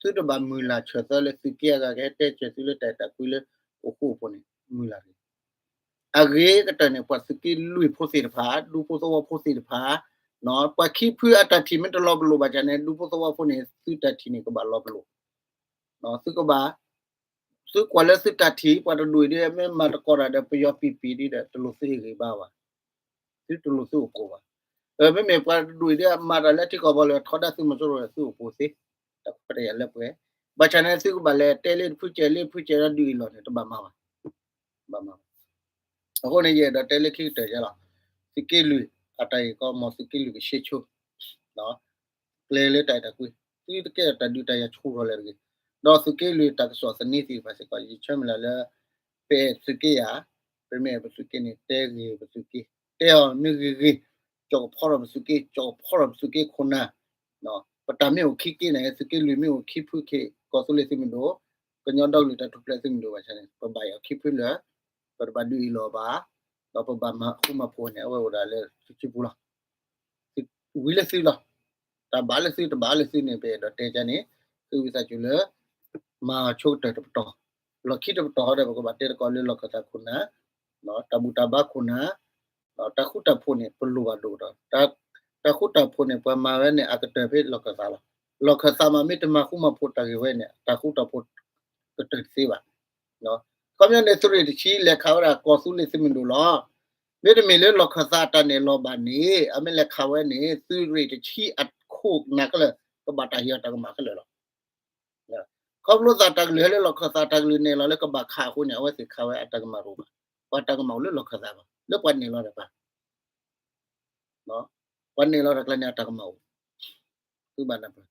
သုတဘၣ်မုၢ်လၢ်ဆၢၣ်သၢလၢသုးက့အဂၤကဟဲတဲဆၢသုလၢတၢ်အဲၣ်တၢ်ကွံလၢအိၣ်ဃူအိၣ်ဖိးန့ၣ် မုၢ်လၢ်တဂ့ၤ. အဂ့ၤကတၢၢ်န့ၣ် ပှၤသုးက့လွံၢ်ဖိသ့ၣ်တဖၣ်, ဒူဖိသဝီဖိသ့ၣ်တဖၣ်, ပှၤခံဖုအတၢ်ထံၣ်မ့ၢ်တလီၤပလိာ်ဘၣ်ဆၣ်န့ၣ် ဒူဖိသဝီဖိန့ၣ် သုတၢ်ထံၣ်န့ၣ် ကဘၣ်လီၤပလိာ်, သုကဘၣ်, သုကွၢ်လၢသုတၢ်ထံၣ် ပှၤတဒူၣ်အံၤဒ် မ့ၢ်မၤသကိးတၢ်ဒီး ပယီၤပံၤပံၤဒ်ဒီး တလိၣ်သုအဂ့ၤဘၣ်ဘၣ်, သုတလိၣ်သုအိၣ်ဖှိၣ်ဘၣ်. မ့မ့ၢ်ပှၤတဒူၣ်အံၤဒ် မၤတၢ်လၢထံကီၢ်ပီၤလၢထီဒါသုးမီၤစိရိၤ သုအိၣ်ဖှိၣ်သ့, တၢ်ခွဲးတၢ်ယာ်လၢပှဲၤ, ဘၣ်ဆၣ်န့ၣ် သုကဘၣ်လဲၤတဲလၢတဖုကဲးလၢတဖုကဲးဒီးဒုးအံၤလီၤန့ၣ် တဘၣ်မၤဘၣ်, ဘၣ်မၤဘၣ်. အဃိန့ၣ် ယအဲၣ်ဒိးတဲလၢခံကတၢၢ်ယဲလီၤ, သုးက့လွံၢ်အတၢ်ဂ့ၢ်ကီ မ်သုးက့လွံၢ်ကဆ့ဆိ ကျဲလၢတၢ်အဲၣ်တၢ်ကွံ, သုတကဲထီၣ်တၢ်ဒုးတၢ်ယၤဆူၣ်ထီၣ်လၢၤတဂ့ၤ. ဒီးသုးက့လွံၢ်တၢ်ကစီၣ်သန့သ့ၣ်တဖၣ်စ့ၢ်ကီး ယဆၢမုၢ်လၢ်လၢ ပအဲၣ်သုးက့ယၤ, ပမ့ၢ်အဲၣ်ပသုးက့န့ၣ် တဲဂ့ၤပသုးက့, တဲအီၤမ့ၢ်ဂ့ၤဂ့ၤ, ကၠီၣ်ကဖီထီၣ်ပသုးက့, ကၠီၣ်ကဖီထီၣ်ပသုးက့ခိၣ်နၢ်, ပတၢ်မ့ၢ်အိၣ်ခံက့န့ၣ် သုးက့လွံၢ်မ့ၢ်အိၣ်ခံဖုက့ ကီၢ်သူလ့ၤသုးမုၢ်ဒိၣ်, ကညီဒီကလုာ်တၢ်ထူၣ်ဖျဲးသုးမုၢ်ဒိၣ်ဘၣ်ဆၣ်န့ၣ် ပဘၣ်အီၤခံဖုလၢာ်, ပတဘၣ်ဒုးအံၤလီၤဘၣ်, ဒီးပဘၣ်မၤဃူမၤဖိးန့ၣ် အဝဲအိၣ်ဒၣ်လၢသုစုပူၤလီၤ. ဝံၤလၢသုလီၤ. တၢ်ဘၣ်လၢသု တဘၣ်လၢသုန့ၣ် ပအဲၣ်ဒိးတဲကန့ၣ်, ဃ့ဝံသးစူၤလၢ မၤဆိကတၢၢ်တပတီၢ်, လီၢ်ခံတပတီၢ်ဒီး ပကဘၣ်တဲသကိးလၢလီၢ်ခၢၣ်သးခိၣ်နၢ်, တၢ်ဘူၣ်တၢ်ဘါခိၣ်နၢ်, တၢ်ဃူတၢ်ဖိးန့ၣ် ပလိၣ်ဘၣ်ဒိၣ်ဒီး, တၢ်ဃူတၢ်ဖိးန့ၣ် ပှၤမၤဝဲန့ၣ် အကတၢၢ်ဖဲလီၢ်ခၢၣ်သးလီၤ. လီၢ်ခၢၣ်သးမး မ့ၢ်တမၤဃူမၤဖိးတၢ်ဂ့ၢ်ဝဲန့ၣ် တၢ်ဃူတၢ်ဖိး ကတၢၢ်တသ့ဘၣ်. ခီပညီန့ၣ် သုးရ့ၣ်တဆံလဲၤခးဝဲဒၣ်ကီၢ်သူလ့ၤသုးမုၢ်ဒိၣ်လီၤ. မ့တမ့ၢ်လၢလီၢ်ခၢၣ်သးတၢ်နဲၣ်လီၤဘၣ်န့ၣ် အမ့ၢ်လဲၤခးဝဲန့ၣ် သုးရ့ၣ်တဆံအခိၣ်နၢ်ခဲလၢာ် ကဘၣ်တၢ်ဟ့ၣ်အီၤတၢ်ကမၣ်ခဲလၢာ်လီၤ. ခီဖျိသးတၢ်ကလုၢ်ဟဲလၢလီၢ်ခၢၣ်သး တၢ်ကလုၢ်နဲၣ်လီၤလၢကဘၣ်ခးအဃိန့ၣ် အဝဲသ့ၣ်ခးဝဲအတၢ်ကမၣ်တအိၣ်ဘၣ်. ပှၤတၢ်ကမၣ်အိၣ်လၢလီၢ်ခၢၣ်သးဘၣ်, လၢပှၤနဲၣ်လီၤတၢ်ဘၣ် ပှၤနဲၣ်လီၤတၢ်ကျါန့ၣ် အတၢ်ကမၣ်အိၣ်, သုဘၣ်နၢ်ပၢၢ်.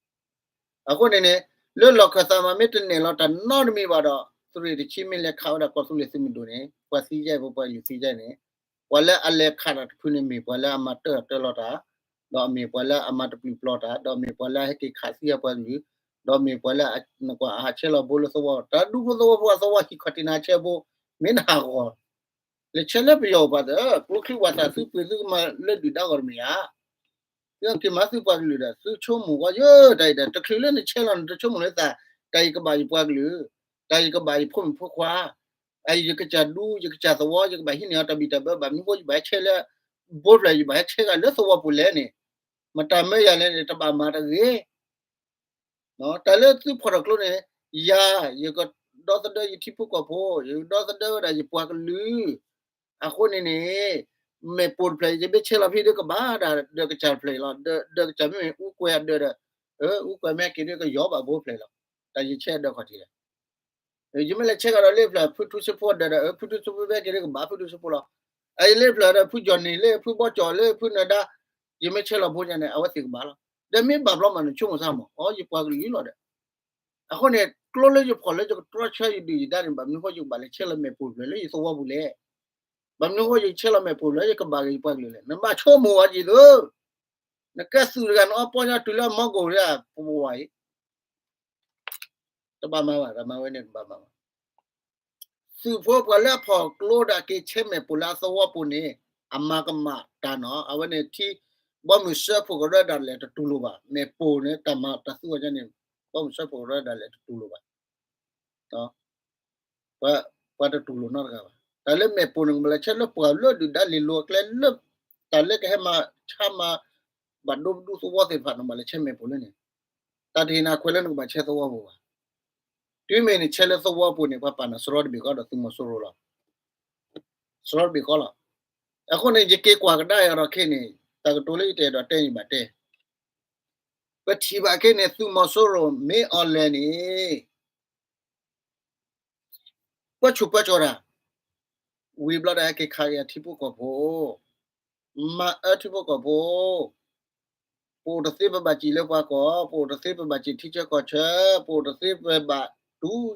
အဃိန့ၣ်န့ၣ် လၢလီၢ်ခၢၣ်သးမး မ့ၢ်တနဲၣ်လီၤတၢ်နီတမံၤဘၣ်ဒီး သုးရ့ၣ်တဆံမ့ၢ်လဲၤခးဝဲဒၣ်ကီၢ်သူလ့ၤသုးမုၢ်ဒိၣ်န့ၣ် ပှၤသံယဲၢ် ပပှၤကလုာ်သံယဲၢ်န့ၣ်, ပှၤလၢအလဲၤခးတၢ်တဖုန့ၣ် မ့ၢ်ပှၤလၢအမၤတၢၢ်တၢၢ်လီၤတၢ်, ဒီးမ့ၢ်ပှၤလၢအမၤတပျုာ်ပျီတၢ်, ဒီးမ့ၢ်ပှၤလၢအဟဲက့ၤခးသံအပှၤကလုာ်, ဒီးမ့ၢ်ပှၤလၢအဟးဆဲးလီၤဘိလၢသဝီ, တၢ်ဒူဖိသဝီဖိအသဝီဟံၣ်ခီၣ်ထံးနၤဆဲးဘိ, မ့ၢ်နဟးဂီၤ လဲၤဆဲးလၢပယီၤပှၤသ့ၣ်, ကျိချံဝၣ်သၣ်သုပှ့ၤသုကမၤလၢဒုၣ်ဒါဂီၢ်တမ့ၢ်ဧါ. သုက့ၤမၤသုပှၤကလုာ်ဒီး သုဆိကမိၣ်ဝဲယဲ တၢ်အံၤဒီး တချုးလၢနဆဲးလီၤန့ၣ် တဆိကမိၣ်လၢသး, တၢ်အံၤကဘၣ်ယပှၤကလုာ်, တၢ်အံၤကဘၣ်ယဖိမုၣ်ဖိခွါ, အံၤယကစၢ်ဒူ ယကစၢ်သဝီ ယကဘၣ်ဟံးန့ၢ်အီၤတၢ်ဘံၣ်တၢ်ဘၢ ဘၣ်မနုၤဃိယဘၣ်ဟဲဆဲးလၢ ဘိဖျၢၣ် ယဘၣ်ဟဲဆဲးဂၤလၢသဝီပူၤလဲၣ်န့ၣ်, မတၤမၢယၤလဲၣ်န့ၣ် တဘၣ်မၤတဂ့ၤ တၢ်လၢသုဖီၣ်ထီၣ်ကျိန့ၣ်, ယၤ ယကဒီသဒၢယထံဖိကီၢ်ဖိ, ယကဒီသဒၢဝဲဒၣ်ယပှၤကလုာ်, အဃိန့ၣ်န့ၣ်, မ့ၢ်ပိာ်တဖျၢၣ် ယမ့ၢ်ဆဲးလီၤဖဲဒၢးကဘၣ်ဒၣ်ဒၢးကစၢ်တဖျၢၣ်အံၤလီၤ. ဒၢးကစၢ်မ့မ့ၢ်အူကွဲးအဒၢးဒီး, အူကွဲးမ့ၢ်ဟဲက့ၤဒၢးကယီၤဘၣ်ဘိဖျၢၣ်လီၤ. တၢ်ယဆဲးအဒၢးခီၣ်ထံးဒီး ယမ့ၢ်လဲၤဆဲးကဒီးလၢဖျၢၣ်ဖုထူစ့ဖိဒီး ဖုထူစ့ဖိဘဲက့ၤလၢကဘၣ်ဖုထူစ့ဖိလီၤ. အလၢဖျၢၣ်ဒီးဖုကၠီၣ်နံၣ်လၢဖုဘီကၠီၣ်လၢဖုနၢၤဒါ, ယမ့ၢ်ဆဲးလီၤဘိညါန့ၣ် အဝဲသ့ၣ်ကဘၣ်လီၤ. ဒီးမ့ၢ်ဘၣ်ဘျီမးန့ၣ် ဆိကမိၣ်စၢ်မး အိ ယပှၤကလုာ်လီၤဒီး အဃိန့ၣ် ကျိလၢယဖီၣ်လၢယကတြီဆၢယဒုၣ်ယဒါန့ၣ် ဘၣ်မနုၤဃိယကဘၣ်လဲၤဆဲးလီၤမဲာ်ပိာ်ဖျၢၣ်လၢယသဝီပူၤလဲၣ်. ဘၣ်မနုၤဃိယဆဲးလီၤမဲာ်ပိာ်ဖျၢၣ်လၢယကဘၣ်ဂ့ၤယပှၤကလုာ်လဲၣ်. နဘၣ်ဆိကမိၣ်ဝဲက့ၤသု, နကဲသုးတဂၤနအီပီညါတုၤလၢအမီကိၣ်ဒၣ် ပဝဲအံၤ တဘၣ်မၤဘၣ်, တမၤဝဲန့ၣ်တဘၣ်မၤဘၣ်. သုးဖိပှၤလၢအဖီၣ်ကျိဒီးအက့ၤဆဲးမဲာ်ပိာ်လၢအသဝီပူၤန့ၣ် အမၤကမၣ်တၢ်နီၤ. အဝဲန့ၣ်ထံ ဘီမုၢ်စၢဖှိၣ်ကရၢဒၣ်လဲာ်တတူၢ်လိာ်ဘၣ်. မဲာ်ပိာ်န့ၣ် တၢ်မၤတၢ်သူအီၤန့ၣ် ဘီမုၢ်စၢဖှိၣ်ကရၢဒၣ်လဲာ်တတူၢ်လိာ်ဘၣ်. ပှၤတတူၢ်လိာ်နီတဂၤဘၣ်. တၢ်လၢမဲာ်ပိာ်န့ၣ် ကဘၣ်လဲၤဆဲးလၢပှၤလၢဒုၣ်ဒါလ့ၤလိၤအကျဲလၢ တၢ်လၢကဟဲမၤဆါမၤ ဘၣ်ဒိပဒူသဝီသ့ၣ်တဖၣ်န့ၣ် ဘၣ်လဲၤဆဲးမဲာ်ပိာ်လၢန့ၣ်, တၢ်တဟ့ၣ်နၤခွဲးလၢနကဘၣ်ဆဲးသဝီပူၤဘၣ်. တုၤမ့ၢ်နဆဲးလၢသဝီပူၤန့ၣ် ပှၤပာ်နၤစရီတဘ့ၣ်ဃီဒီးသုးမီၤစိရိၤလီၤ. စရီတဘ့ၣ်ဃီလီၤ. အဃိန့ၣ် ယက့ၤကွၢ်ကဒါအီၤဒီးခဲအံၤန့ၣ် တၢ်ကတိၤလၢယတအဲၣ်ဒိးတဲန့ၣ်ဘၣ်တဲ ပထံၣ်ဘၣ်ခဲအံၤန့ၣ် သုးမီၤစိရိၤမ့ၢ်အီၤလဲၣ်န့ၣ် ပၢဆူၣ်ပၢကီၤတၢ်, ဝံၤဘျီဒီးဟဲက့ၤခးက့ၤအထံဖိကီၢ်ဖိ, မၤအၢထံဖိကီၢ်ဖိ, ပအိၣ်တသ့ပဘၣ်စံၣ်လၢပှၤကီၢ်, ပအိၣ်တသ့ပဘၣ်စံၣ်ထံဆၢကီၢ်ဆၢ, ပအိၣ်တသ့ပဘၣ်တူၢ်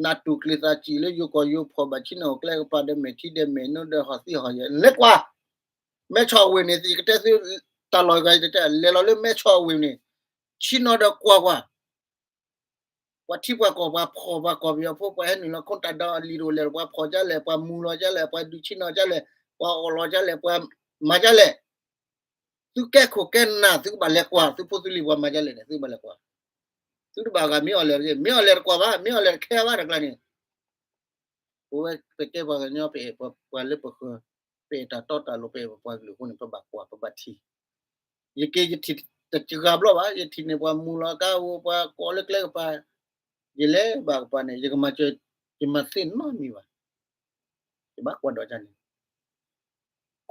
နၢ်တူၢ်ကျ့ၤသးစံၣ်လၢယိၤကီၢ်ယိၤဖီၣ် ဘၣ်ဆ့ၣ်နီၤအိၣ်ကျဲကပၤဒီးမဲာ်ထံဒီးမဲာ်နိဒီးဟီၣ်သံဟီၣ်ယဲၢ် လဲၤကွၢ် မဲဆီၣ်အဝ့ၢ်န့ၣ် ယကတဲသု တၢ်လီၢ်ဂၤယတတဲ လဲၤလီၤလၢမဲဆီၣ်အဝ့ၢ်န့ၣ် ဆ့ၣ်နီၤဒီးကွၢ်ကွၢ် ပှၤထံပှၤကီၢ် ပှၤဖီၣ်ပှၤကီၢ်ပယီၤဖိ ပှၤဟဲနုာ်လီၤခိတၢ်ဒီးအလံာ်တအိၣ်လဲၣ် ပှၤဖီၣ်ဒ်လဲၣ် ပှၤမူၤလီၤဒ်လဲၣ် ပှၤဒုးဆ့ၣ်နီၤဒ်လဲၣ် ပှၤအီၣ်လီၤဒ်လဲၣ် ပှၤမၤဒ်လဲၣ်, သုကဲခိၣ်ကဲနၢ် သုကဘၣ်လဲၤကွၢ် သုဖိသုလံၤပှၤမၤဒ်လဲၣ်န့ၣ် သုကဘၣ်လဲၤကွၢ်, သုတဘၣ်ဂၤမ့ၢ်အီၤလဲၣ်တဂ့ၤ မ့ၢ်အီၤလဲၣ်တကွၢ်ဘၣ် မ့ၢ်အီၤလဲၣ်တခဲဘၣ်တကျါန့ၣ် ပဝဲပကဲပှၤကညီ ပအဲၣ်ပှၤလၢပဃၢၤ, ပအဲၣ်တၢ်တီတၢ်လိၤ ပအဲၣ်ပပှၤကလုာ်အဃိန့ၣ် ပဘၣ်ကွၢ် ပဘၣ်ထံၣ်, ယက့ၤယထံၣ်တဂၤဘျီဘၣ် ယထံၣ်န့ၣ် ပှၤမူၤလီၤကါဧိၤ ပှၤကိးလၢကျဲကပၤ, ယလဲၤဘၣ်ကပၤန့ၣ် ယကမၤစၢၤ ယမၤသ့ၣ်နီတမံၤဘၣ်, ယဘၣ်ကွၢ်ဒီးကန့ၣ်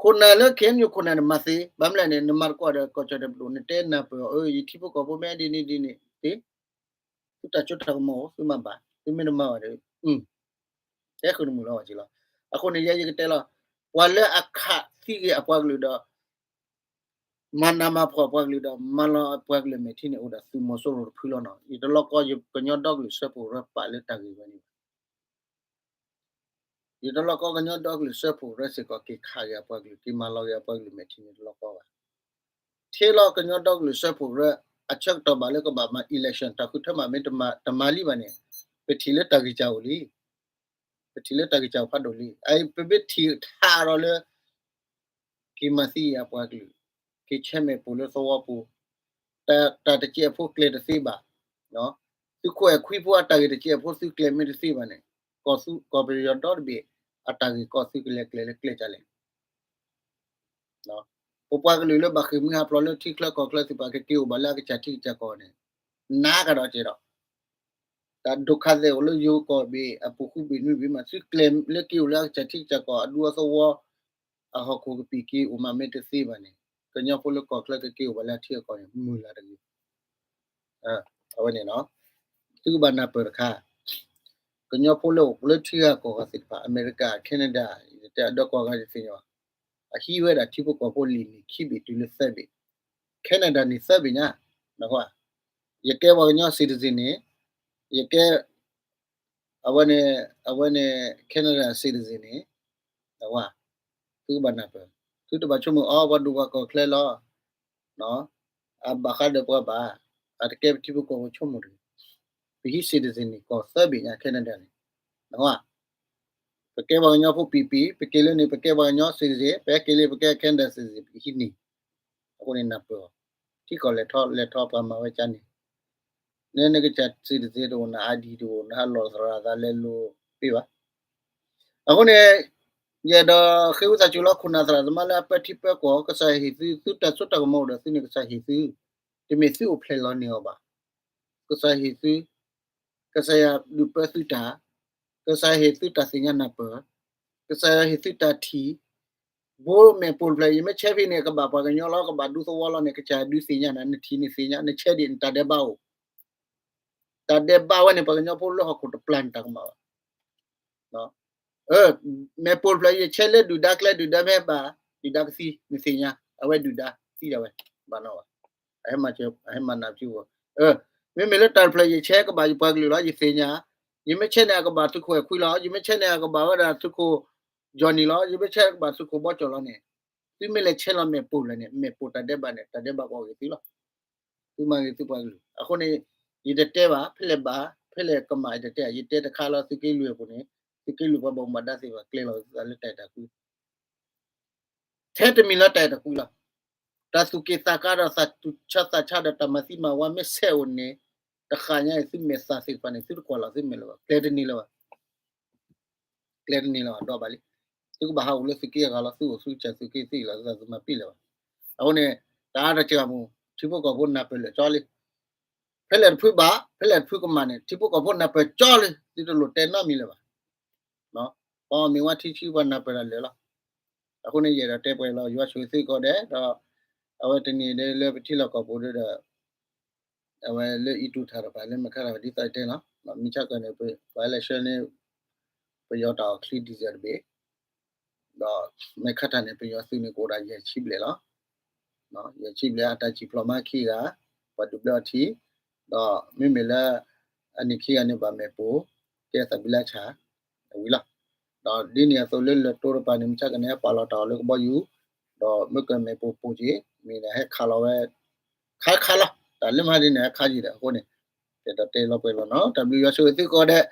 ခိၣ်နၢ်လၢ ခ့ၣ်အဲၣ်ယူၣ် ခိၣ်နၢ်န့ၣ်မၤသ့, ဘၣ်မနုၤလဲၣ်န့ၣ် နမၤသကိးဒီးကီၢ်ကၠီၣ်တဲၣ်ပဒိၣ် နတဲနၢ်ပၢၢ်အီၤ အၢ ယထံဖိကီၢ်ဖိမ့ၢ်ဒ်န့ၣ်ဒ်န့ၣ်သ့, သုတၢ်စိတၢ်ကမီၤအိၣ် သုမၤဘၣ် သုမ့ၢ်တမၤဘၣ်ဒီး တဲဃုာ်တမုာ်လီၤဘၣ်က့ၤလီၤ. အဃိန့ၣ် ယဲယကတဲလီၤ, ပှၤလၢအခးသံက့ၤအပှၤကလုာ်ဒီး မၤနးမၤဖှီၣ်အပှၤကလုာ်ဒီး မၤလီၤအပှၤကလုာ်မဲာ်ထံန့ၣ် အိၣ်ဒီးသုးမီၤစိရိၤတဖုလီၤနီၤ. ယတလီၢ်ကီ ယကညီဒီကလုာ်စၢဖှိၣ်ကရၢပာ်လၢတၢ်ဂ့ၢ်ဝဲန့ၣ်ဘၣ် ယတလီၢ်ကီ ကညီဒီကလုာ်စၢဖှိၣ်ကရၢစ့ၢ်ကီး က့ၤခးက့ၤအပှၤကလုာ် က့ၤမၤလီၤက့ၤအပှၤကလုာ်မဲာ်ထံန့ၣ် တလီၢ်ကီဘၣ်. ထဲလီၤကညီဒီကလုာ်စၢဖှိၣ်ကရၢ အဆၢကတီၢ်ဘၣ်လၢကဘၣ်မၤ election တၢ်ဃုထၢမး မ့ၢ်တမၤလံဘၣ်န့ၣ် ပထံၣ်လၢတၢ်ဂံၢ်စၢ်အိၣ်လံ. ပထံၣ်လၢတၢ်ဂံၢ်စၢ်အိၣ်ဖးဒိၣ်လံ. အအံၤ ပမ့ၢ်ထံၣ်ထးဒီးလၢ က့ၤမၤသံအပှၤကလုာ်, က့ၤဆဲးမဲာ်ပိာ်လၢသဝီပူၤ, တၢ်တစဲးဖိကျဲၤတသ့ဘၣ်, သုးခိၣ်အဲၣ်ခွံဖိအတၢ်ဂ့ၢ်တစဲးဖိသုကျဲၤမ့ၢ်တသ့ဘၣ်န့ၣ်, ကီၢ်ပယီၤဒီတဘ့ၣ် အတၢ်ဂ့ၢ်ကီသုကလဲၤကျဲၤလၢကျဲကလဲၣ်. ပပှၤကလုာ်လၢဘၣ်ဃ့ၢ်မှံဟးဖျိးလၢထံချၢကီၢ်ချၢသ့ၣ်တဖၣ် ကက့ၤအိၣ်ဘၣ်လၢအကစၢ်ထံကစၢ်ကီၢ်န့ၣ် နးကဒီးကဲဒီး တၢ်ဒိၣ်ခါသဲၣ်အိၣ်လၢယိၤကီၢ်ဘ့ၣ် အပူၤဃုဘ့ၣ်နွံဘ့ၣ်မး သုကျဲၤလၢက့ၤအိၣ်လၢအကစၢ်ထံကစၢ်ကီၢ် အဒူအသဝီ အဟီၣ်ခိၣ်ကပံာ်က့ၤအိၣ်မးမ့ၢ်တသ့ဘၣ်န့ၣ် ကညီဖိလၢကီၢ်ချၢကက့ၤအိၣ်ဘၣ်လၢအထံအကီၢ်န့ၣ် မုၢ်လၢ်တဂ့ၤ. အဝဲန့ၣ် သုကဘၣ်နၢ်ပၢၢ်တခါ ကညီဖိလၢအိၣ်လၢထံဂၤကီၢ်ဂၤသ့ၣ်တဖၣ် အမဲရကၤ Canada ယတဲအဒီကီၢ်ဂၤယသ့ၣ်ညါ အဟံးဝဲဒၣ်ထံဖိကီၢ်ဖိလံာ်န့ၣ်ခံဘ့ၣ်တုၤလၢသၢဘ့ၣ်, Canada န့ၣ်သၢဘ့ၣ်ညါ, ယကဲပှၤကညီ citizen န့ၣ်, ယကဲ အဝဲန့ၣ် အဝဲန့ၣ် Canada citizen န့ၣ်, သုကဘၣ်နၢ်ပၢၢ်, သုတဘၣ်ဆိကမိၣ်အီၤ ပှၤဒိၣ်ပှၤကီၢ်ချၢလီၤ အဘၣ်ဃးဒီးပှၤဘၣ်, အတကဲပထံဖိကီၢ်ဖိဆိကမိၣ်တဂ့ၤ, ပဟံး citizen န့ၣ် ကီၢ်သၢဘ့ၣ်ညါ Canada န့ၣ်, ပကဲပှၤကညီဖိပံာ်ပံာ်, ပက့ၤလၢန့ၣ် ပကဲပှၤကညီ citizen, ပဟဲက့ၤလၢပကဲ Canada citizen ပကဟံးန့ၢ်, အဃိန့ၣ်နၢ်ပၢၢ်အီၤ, ထံကီၢ်လဲၤထီၣ်လဲၤထီၣ်ပှၤမၤဝဲကန့ၣ် နနကစၢ် citizen တအိၣ် န ID တအိၣ် နဟးလီၢ်သရၣ်သးလဲၤလိၤပ့ၢ်ဘၣ်. အဃိန့ၣ် ယအဲၣ်ဒိးဃ့ဝံသးစူၤလီၤ ခိၣ်နၢ်သရၣ်သမါလၢအပၢထံပၢကီၢ် ကစၢ်ယွၤဟ့ၣ်သု သုတၢ်စိတၢ်ကမီၤအိၣ်ဒီးသုန့ၣ် ကစၢ်ယွၤဟ့ၣ်သု, တမ့ၢ်သုအိၣ်ဖျဲၣ်လီၤန့ၢ်အီၤဘၣ်. ကစၢ်ယွၤဟ့ၣ်သု, ကစၢ်ယွၤဒုးပၢသုတၢ်, ကစၢ်ယွၤဟ့ၣ်သုတၢ်သ့ၣ်ညါနၢ်ပၢၢ်, ကစၢ်ယွၤဟ့ၣ်သုတၢ်ထံၣ်, ဘိမဲာ်ပိာ်တဖျၢၣ် ယမ့ၢ်ဆဲးဖဲန့ၣ် ကဘၣ်ပှၤကညီလီၤ ကဘၣ်ဒူသဝီလီၤန့ၣ် ကစၢ်ယွၤဒုးသ့ၣ်ညါနၤ နထံၣ်န့ၣ်သ့ၣ်ညါ နဆဲးဒံးနတၢ်ဒဲးဘးအိၣ် တၢ်ဒဲးဘးဝဲန့ၣ် ပှၤကညီဖိလၢဟီၣ်ခိၣ်တပျၢ်န့ၣ် တၢ်ကမၣ်ဘၣ်. မ့ၣ်ပိၢ်တဖျၢၣ် ယဆဲးလၢဒုၣ်ဒါကျဲ ဒုၣ်ဒါမ့ၢ်ဘၣ်, ဒုၣ်ဒါကသံ နသ့ၣ်ညါ, အဝဲဒုၣ်ဒါသံဒၣ်ဝဲ, ဘၣ်နီၣ်ဘၣ်, အဟဲမၤနၢ်ဖၠူ, မ့မ့ၢ်လၢတၢ်တဖျၢၣ် ယဆဲးကဘၣ်ယပှၤကလုာ်လီၤ ယသ့ၣ်ညါ, ယမ့ၢ်ဆဲးန့ၣ် အကဘၣ်သုးခိၣ်အဲၣ်ခွံလီၤ, ယမ့ၢ်ဆဲးန့ၣ်အကဘၣ်ဝဲဒၣ်သုးခိၣ် Johnny လီၤ, ယမ့ၢ်ဆဲးကဘၣ်သုးခိၣ်ဘီကၠီၣ်လီၤန့ၣ်, သုမ့ၢ်လဲၤဆဲးလီၤမ့ၣ်ပိၢ်တဖျၢၣ်န့ၣ် မ့ၣ်ပိၢ်တၢ်ဒဲးဘးန့ၣ် တၢ်ဒဲးဘးကအိၣ်ဂ့ၤသုလီၤ. သုမၤဂ့ၤသုပှၤကလုာ်. အဃိန့ၣ် ယတတဲဘၣ်, ဖဲလဲၣ်ဘၣ်, ဖဲလဲၣ်ကမၣ် ယတတဲ, ယတဲတခါလၢသုးက့လွံၢ်အပူၤန့ၣ်, သုးက့လွံၢ်ပှၤဘၣ်မူဘၣ်ဒါသ့ၣ်တဖၣ် ကျဲၤလီၤသုသးလၢတၢ်အဲၣ်တၢ်ကွံ ထဲတမံၤလၢတၢ်အဲၣ်တၢ်ကွံလီၤ. တၢ်သူၣ်က့ၣ်သးကါဒီး တၢ်သူၣ်ဆါသးဆါဒီး တၢ်မၤသံမၤဝါမ့ၢ်ဆဲးအိၣ်န့ၣ်, တဃၣ်ညါအံၤ သုမဲာ်သၣ်သ့ၣ်တဖၣ်န့ၣ် သုတကွၢ်လီၤသုမဲာ်လၢၤဘၣ်, ကျဲၤတန့ၢ်လၢၤဘၣ်, ကျဲၤတန့ၢ်လၢၤဘၣ် ဒီးဘၣ်လံ. သုကဘၣ်ဟးအိၣ်လၢသုးက့အဂၤလီၤ, သုအိၣ်သုကစၢ်သုးက့သ့ၣ်လီၤ, သုမၤပံာ်လၢၤဘၣ်. အဃိန့ၣ် တၢ်အါတက့ၢ်အမူ, ထံဖိကီၢ်ဖိနၢ်ပၢၢ်လၢာ်ကၠီလံ. ဖဲလဲၣ်တဖုဘၣ်, ဖဲလဲၣ်တဖုကမၣ်န့ၣ် ထံဖိကီၢ်ဖိနၢ်ပၢၢ်ကၠီလံ, သုတလိၣ်တဲနီတမံၤလၢၤဘၣ်. ပှၤအီၣ်မ့ၤဝါထံဆှံပှၤနၢ်ပၢၢ်တၢ်လၢာ်လီၤ. အဃိန့ၣ် ယအဲၣ်ဒိးတဲပှဲၤလီၤ ယွၤဆိၣ်ဂ့ၤသုကိးဂၤဒဲးဒီး အဝဲတနံၤအံၤလၢပထံလီၢ်ကီၢ်ပူၤဒီး အဝဲလၢအံၤတူၢ်ထၣ်တဖၣ်လၢမဲာ်ခါတဖၣ်ဒ်သိးတဲလီၤ. မ့ၢ်ဆၢကတီၢ်န့ၣ် ပှၤလဲၤဆှၢန့ၢ် ပယီၤတၢ်အီၣ်ချံ diesel တဘ့ၣ်, ဒီးမဲာ်ခါတဖၣ်န့ၣ် ပယီၤသုးန့ၣ်ကအိၣ်ဒၣ်ယဲၢ်ဆံဘျဲၣ်လီၤ. ယဲၢ်ဆံဘျဲၣ် အတၢ်စံၣ်ဖျိးမၤခံဂၤ, ပှၤဒုးဘျၢအီၤထံ, ဒီးမ့မ့ၢ်လၢ အန့ၣ်ခံဂၤန့ၣ်ဘၣ်မ့ၣ်ပိၢ် ကဲသးဘံလါဆၣ် အဝံၤလီၤ. ဒီးဒ်န့ၣ်အသိးလၢလၢၢ်တိတဖၣ်န့ၣ် မ့ၢ်ဆၢကတီၢ်န့ၣ် ဟဲပာ်လီၤတၢ်အီၣ်လၢကဘီယူၤ, ဒီးမ့ၢ်ကမ့ၣ်ပိၢ်ပိၢ်က့ၤ မ့ၢ်ဒၣ်ဟဲခးလီၤဝဲ ခါခါလီၤ, တၢ်လၢမၤဒ်န့ၣ် ဟဲခးယံၤဒီး အဃိန့ၣ် ကဲဒီးတဲလီၤပှဲၤလီၤနီၤ, တၢ်ဘျုးယွၤဆိၣ်ဂ့ၤသုကိးဂၤဒဲး,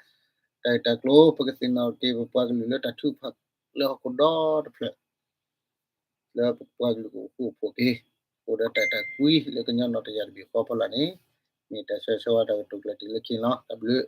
တၢ်ဂ့ၢ်တၢ်ကျိၤ ပကသ့ၣ်နီၣ်က့ၤပပှၤကလုာ်လၢတၢ်ထုကဖၣ်လၢဟီၣ်ခိၣ်ဒီတဖျၢၣ် လၢပပှၤကလုာ်ကအိၣ်ဃူအိၣ်ဖိးက့ၤ, အိၣ်ဒီးတၢ်အဲၣ်တၢ်ကွံလၢကညီနီၣ်တယၢ်တဘ့ၣ်ဃီဖီလာ်န့ၣ်, မ့ၢ်တၢ်ဆၢဂ့ၤဆၢဝါတၢ်ကတိၤကျၢၢ်တံၢ်လၢခံန့ၣ်လီၤ. တၢ်ဘျုး